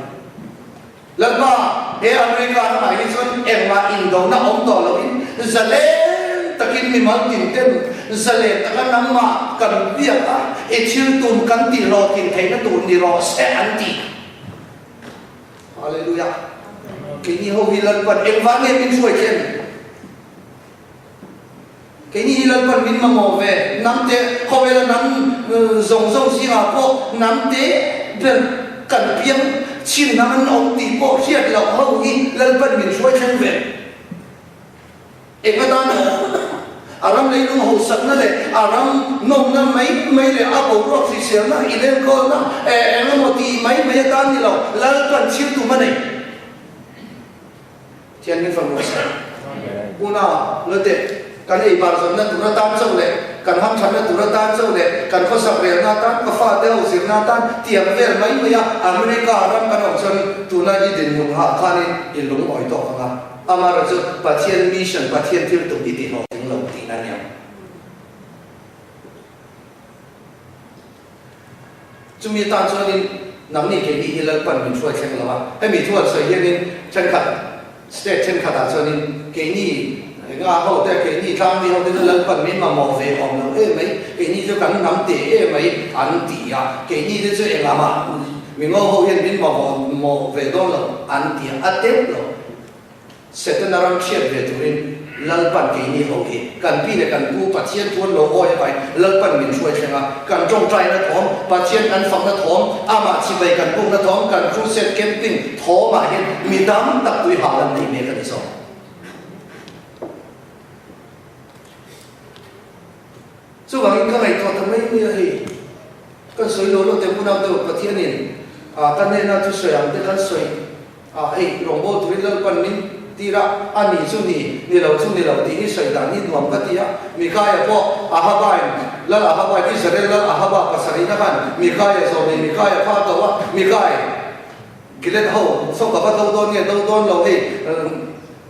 Lalpa, he America ramah hi chuan engmah indona awm tawh loin zalen takin mimal tin ten zalen taka nangmah kan biak a, i thil tum kan tih hlawhtlin theihna tur ni rawh se an ti. Hallelujah! Keini ho hi Lalpan engvang nge min hruai thlen? Keini hi Lalpan min mamawh ve. Hnam te, khawvela hnam zawng zawng zingah pawh hnam te ber kan piang chin hnam an awm tih pawh hriat loh ho hi Lalpan min hruai thleng ve. Eng atan a ram leilung hausakna leh a ram nawmna mai mai leh a boruak hriselna, inenkawlna eng emaw tih mai mai atan ni lo, Lalpan thil tum a nei. Thianghlim fanu a sa. Una, Lote, kan ei bar zawnna tur atan chauh leh kan hamthatna tur atan chauh leh kan khawsak relna atan, ka fate ho zirna atan tiang vel mai mai a America ram kan awm chuan tuna i dinhmun hah khanin i lungawi tawk ang a. Amaherawh chu Pathian mission, Pathian thil tum i tihlawhtling lo tihna a nia. Chumi atan chuanin nangni keini hi Lalpan min hruai thleng lo a, hemi thu an sawi hianin thenkhat state thenkhatah chuanin keini enga ho te, keini tlangmi ho te chu Lalpan min mamawh ve awm lo em mai, keini chu kan hnam teh em mai an ti a, keini te chu engah mah mingo ho hian min mamawh ve dawn lo an ti a, a teuh lo. Setana ram hriat ve turin Lalpan keini ho hi kan pi leh kan pu Pathian thu an lo awi avangin Lalpan min hruai thleng a, kan tawngtaina thawm, Pathian kan fakna thawm, amah chibai kan bukna thawm, kan crusade camping thawmah hian mi tam tak tui hal an nei mek a ni zawk. Chuvangin ka ngaihtuah ta mai mai a hei, kan sawi lo lo te unau deuh Pathianin ka hnena thusawi ang te kan sawi a, hei rawngbâwl turin Lalpan min tir a, a ni chu ni, ni lo chu ni lo tih hi sawi dan hi nuam ka ti a. Mikaia pawh Ahabain, Lal Ahabain, Israel Lal Ahaba pasarihna khan Mikaia zawm nei Mikaia kha a ko a, Mikai, Gilead ho saw ka va do dawn nge do dawn lo hei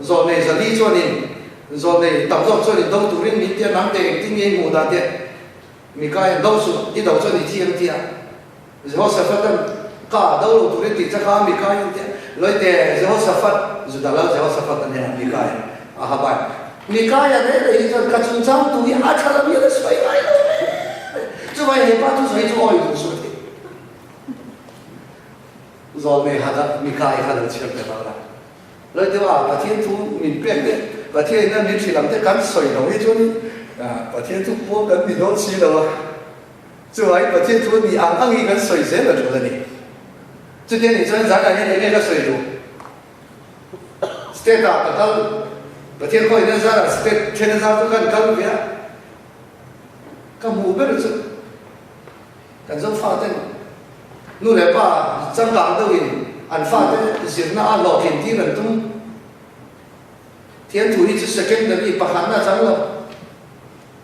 zawm nei zali chuanin Zawh nei tam zawk chuan i do turin min tia nang teh engtin nge i hmuh dan teh? Mikaia, Do suh, i do chuan i thi ang tia. Jehoshaphat an ka do lo turin tih che kha Mikaia an tia. Lawih teh, Jehoshaphat, Juda lal Jehoshaphat a nia, Mikaia a ha bai. Mikaia reng reng hi chuan ka chungchang tu hi a tha lo hian a sawi ngai lo reng reng. Chuvai he pa thusawi chu awi duh suh a ti. Zawh nei hada Mikaia kha lo chhiar ta bak la. Lawih deuh a, Pathian thu min pek leh Pathian in a min hrilh ang te kan sawi lo hi chuanin Pathian thu pawh kan ni dawn si lo a, chuvangin Pathian thu a nih ang ang hi kan sawi zel a tul a ni. Chuti a nih chuan zanah hian enge ka sawi duh? State ah ka kal, Pathian khawiin a zarah state then a zar chu kan kal ve a, ka hmuh ber chu kan Zofa ten nu leh pa changkang deuhin. an fate zirna a hlawhtlin tir an tum. Thian thu hi chu secondary pakhatna a chang lo.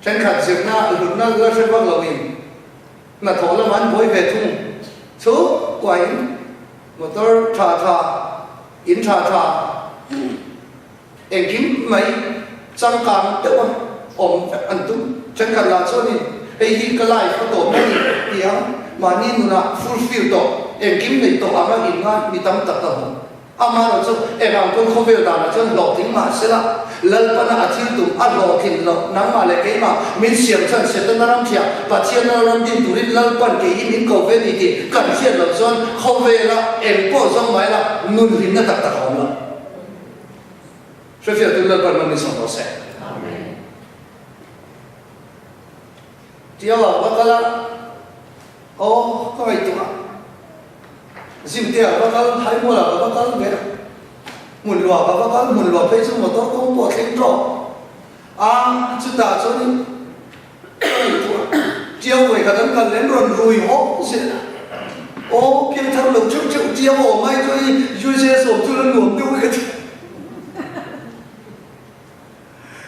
Thenkhat zirna hlutna la hre vak loin hnathawh lamah an buai ve thung. Chhungkuain motor tha tha, in tha tha, engkim mai changkang deuha awm vek an tum. Thenkhat lah chuanin hei hi ka life a tawp a ni ti ang, mahni nunah fulfill tawh, engkim nei tawh anga inngai mi tam tak ka hmu. Amaherawh chu engang pawn khawvel danah chuan hlawhtling mah sela, Lalpana a thil tum a hlawhtlin loh nangmah leh keimah min siam chhan Setana ram thiah Pathian lal ram din turin Lalpan kei hi min ko ve ni tih kan hriat loh chuan khawvela eng pawh zawng mai la nun hlimna tak tak a awm lo. Hrefiah tun Lalpan man min sawm rawh se. Tiaua va kal a, aw ka ngaihtuah a, Zimtea va kal, Haimuala ka va kal ve a, Hmunluah ka va kal, Hmunluah phei chu motor kawng pawh a thleng tawh a, chutah chuanin ka ngaihtuah a, Tiau vawi khat an kal leh an rawn rui hawk zel a, aw piangthar lo theuh theuh Tiau awm ai chuan i USA sawm chu la nuam deuh e ka ti.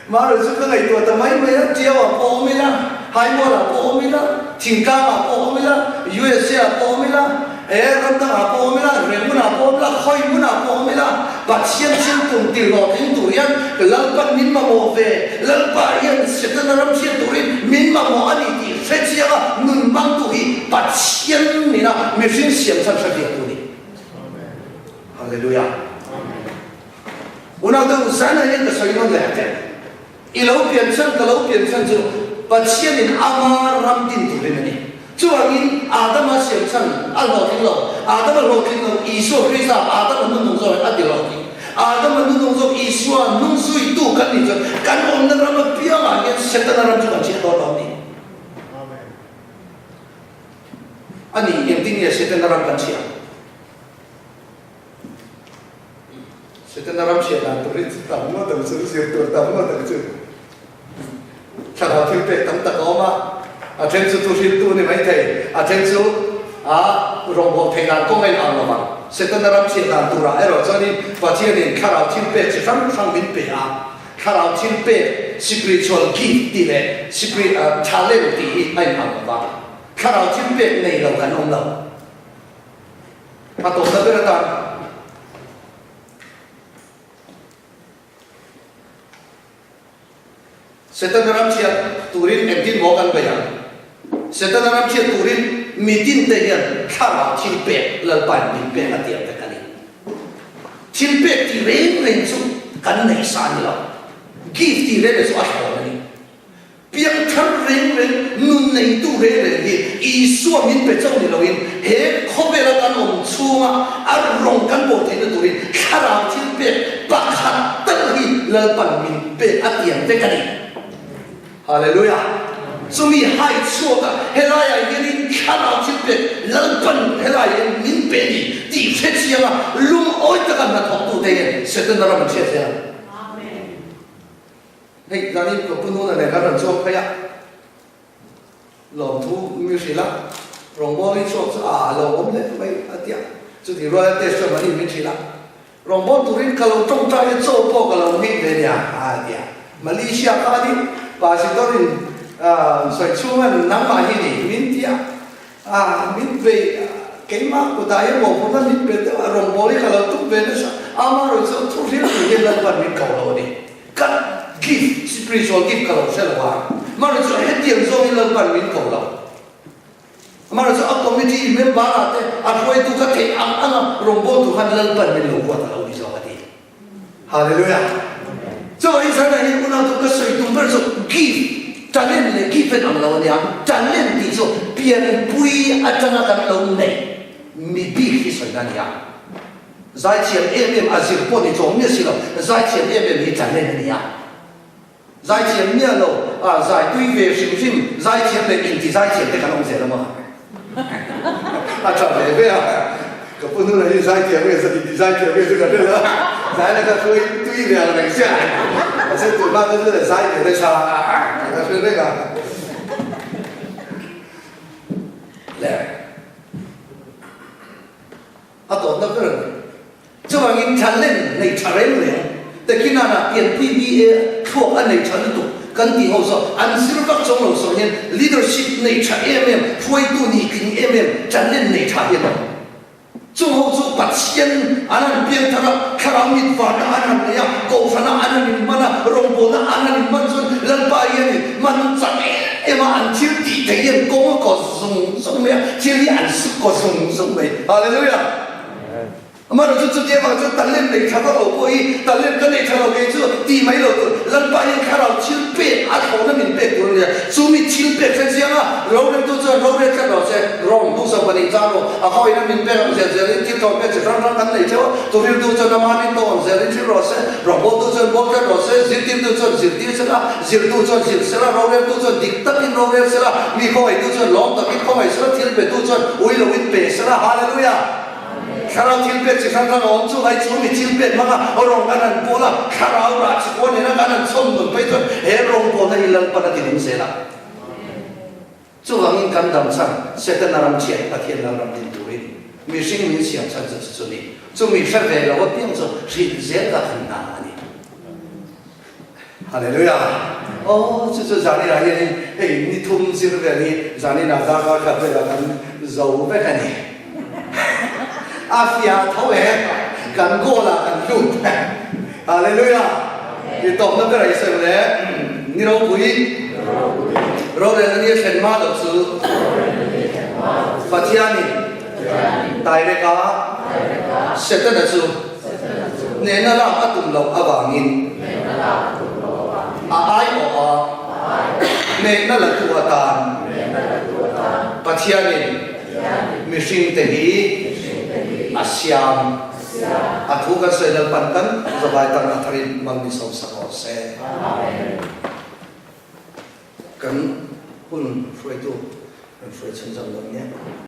Mahrawh chu ka ngaihtuah ta mai mai a, Tiau ah pawh awm ila, Haimual ah pawh awm ila, Thingtlang ah pawh awm ila, USA ah pawh awm ila, e ramdang ah pawh awm ila, Rehmun ah pawh awm ila, khawi hmun ah pawh awm ila, Pathian thil tum ti hlawhtling tur hian Lalpan min mamawh ve, Lalpa hian Setana ram hriat turin min mamawh a ni tih hre chiang a nun hmangtu hi Pathian nena mihring siam chhan hre fiah tu a ni. Hallelujah. Unau deuh zan ah hian ka sawi nawn leh a che. I lo pian chhan ka lo pian chhan chu Pathianin ama ram din turin a ni. Chuvangin Adama siam chhan a hlawhtling lo. Adama hlawhtling lo Isua Krista Adama nunung zawk a ti hlawhtling. Adama nunung zawk Isua nung zuitu kan nih chuan kan awmna ram apiangah hian Setana ram chu kan chhiat dawn lo a ni. A ni, engtin nge Setana ram kan chhiat? Setana ram hriat dan turin chu tam ngawt ang chu, zir tur tam ngawt ang chu. Thlarau thil pek tam tak a awm a, a then chu thu hriltu a ni maithei, a then chu a rawngbawlh theih dan kawng a inang lo vang. Setana ram hriat dan turah erawh chuanin Pathianin thlarau thil pek chi hrang hrang min pe a, thlarau thil pek spiritual gift tih leh talent tih hi a inang lo vang. Thlarau thil pek nei lo kan awm lo. A tawpna ber atan Setana ram chhiat turin engtin maw kan bei ang? Setana ram chhiat turin mitin te hian thlarau thil pek Lalpain min pek a tiang vek a ni. Thil pek tih reng reng chu kan nei sa a ni lo. Gift tih reng reng chu a thlawn a ni. Piangthar reng reng, nun neitu reng reng hi Isua min pe chauh ni loin he khawvela kan awm chhunga a rawng kan bawh theihna turin thlarau thil pek pakhat tal hi Lalpan min pek a tiang vek a ni. Hallelujah! Chumi hai chhuaka helaiah hianin thlarau thil pek Lalpan helaiah hian min pe ni tih hre chianga lungawi taka hnathawktute hian Setana ram an hriat zel ang. Hei zanin ka pu nuna nen kan rawn chuang phei a, lawmthu mi hrilh a, rawngbâwl hi chhuak chu a lo awm hle mai a ti a, chutih ruala test chuan mahni min hrilh a, rawngbâwl turin ka lo tawngtai a, chaw pawh ka lo nghei ve nia a ti a, Malaysia khanin Pasitorin sawi chhunga nangmah hi ni min ti a, min vei keimah kutah hian mawhphurhna min pe deuh a, rawngbâwl hi ka lo tum ve nasa, amaherawhchu chu thu hrilh tur hian Lalpan min ko lo a ni. Ka gift, spiritual gift ka lo hre lo a, amaherawhchu chu hetiang zawngin Lalpan min ko lo. Amaherawhchu a committee member ah te a hruaitu ka theih ang ang a rawngbawltu khan Lalpan min lo huat a lo ni zawk a ti. Hallelujah! Chuvangin China hi unautu ka sawi tum ber chu gift, talent leh gift en ang lo a nia. Talent tih chu pianpui atanga kan lo neih mi bik hi sawina a ni a. Zaithiam em em a zir pawh ni chawng miah si lo, zaithiam em em hi talent a ni a. Zaithiam miah lo, a zai tui ve hrim hrim, zaithiam leh inti zaithiam te kan awm zel a maw? A tha ve ve a, ka pu hnunah hi zaithiam nge inti zaithiam nge chu ka hre lo a, zai la ka tui tui ve ang reng chiah, mahse tunhma te chu zai ve nasa a, ka hre reng a. Le. A tawpna ber a ni. tha reng reng. Tekinana pianpui BA thluak a nei tha lutuk kan tih ho zawk an zir vak chawng lo sawi hian leadership nei tha em em, hruaitu nih tling em em, talent nei tha hi an awm. Chung ho chu Pathian an han piang thar a, thlarau mit varna an han nei a, kohhrana an han inman a, rawngbawlna an han inman chuan Lalpa hian in man chak em em a, an thil tih theih hian kawng a kaw zung zung mai a, thil hi an suk kaw zung zung mai. Hallelujah! Amaherawhchu chuti avang chuan talent nei tha vak lo pawh hi talent ka nei tha lo kei chu tih mai lo tur Lalpa hian thlarau thil pek a thlawhna min pek tur a nia. Chu mi thil pek hre chiang a, roreltu chuan rorel tlat rawh se, rawng duhsak pahnih chang rawh, a khawina min pek ang zel zelin thil thlawh pek chi hrang hrang kan nei theuh a, thuhriltu chuan ama rin tawk ang zelin hrilh rawh se, rawngbawltu chuan bawl tlat rawh se, zirtirtu chuan zirtir sela, zirtu chuan zir sela, roreltu chuan dik takin rorel sela, mi khawngaihtu chuan lawm takin khawngaih sela, thil petu chuan ui loin pe sela. Hallelujah! Thlarau thil pek chi hrang hrang a awm chu ngai chu mi thil pek hmanga rawng kan han pawl a, thlarau rah chi kual nena kan han chhawm nun phei chuan he rawngbawlna hi Lalpan a ti nung zel a. Chuvangin kan dam chhan Setana ram chhiat Pathian Lalram din turin mihring min siam chhan chu chu chu ni. Chumi hre ve lo apiang chu hrilh zel ka kan hna a ni. Hallelujah! Aw, chu chu zaninah hianin hei ni thum zir vel hi zaninah darkar khat velah kan zo vek a ni. A fiah tho e, kan goal ah kan lut. Hallelujah! I tawpna ber a i sawi le, ni ropui, rorelna ni a thlen hma loh chu Pathianin Taireka Setana chu hnehna lak a tum loh avangin a aiawh a, hnehna latu atan Pathianin mihringte hi a siam. A thu kan sawi Lalpan kan zavai tan a tharin mal min sawmsak rawh se. Kan hun hruaitu kan hruai chhunzam dawn nia.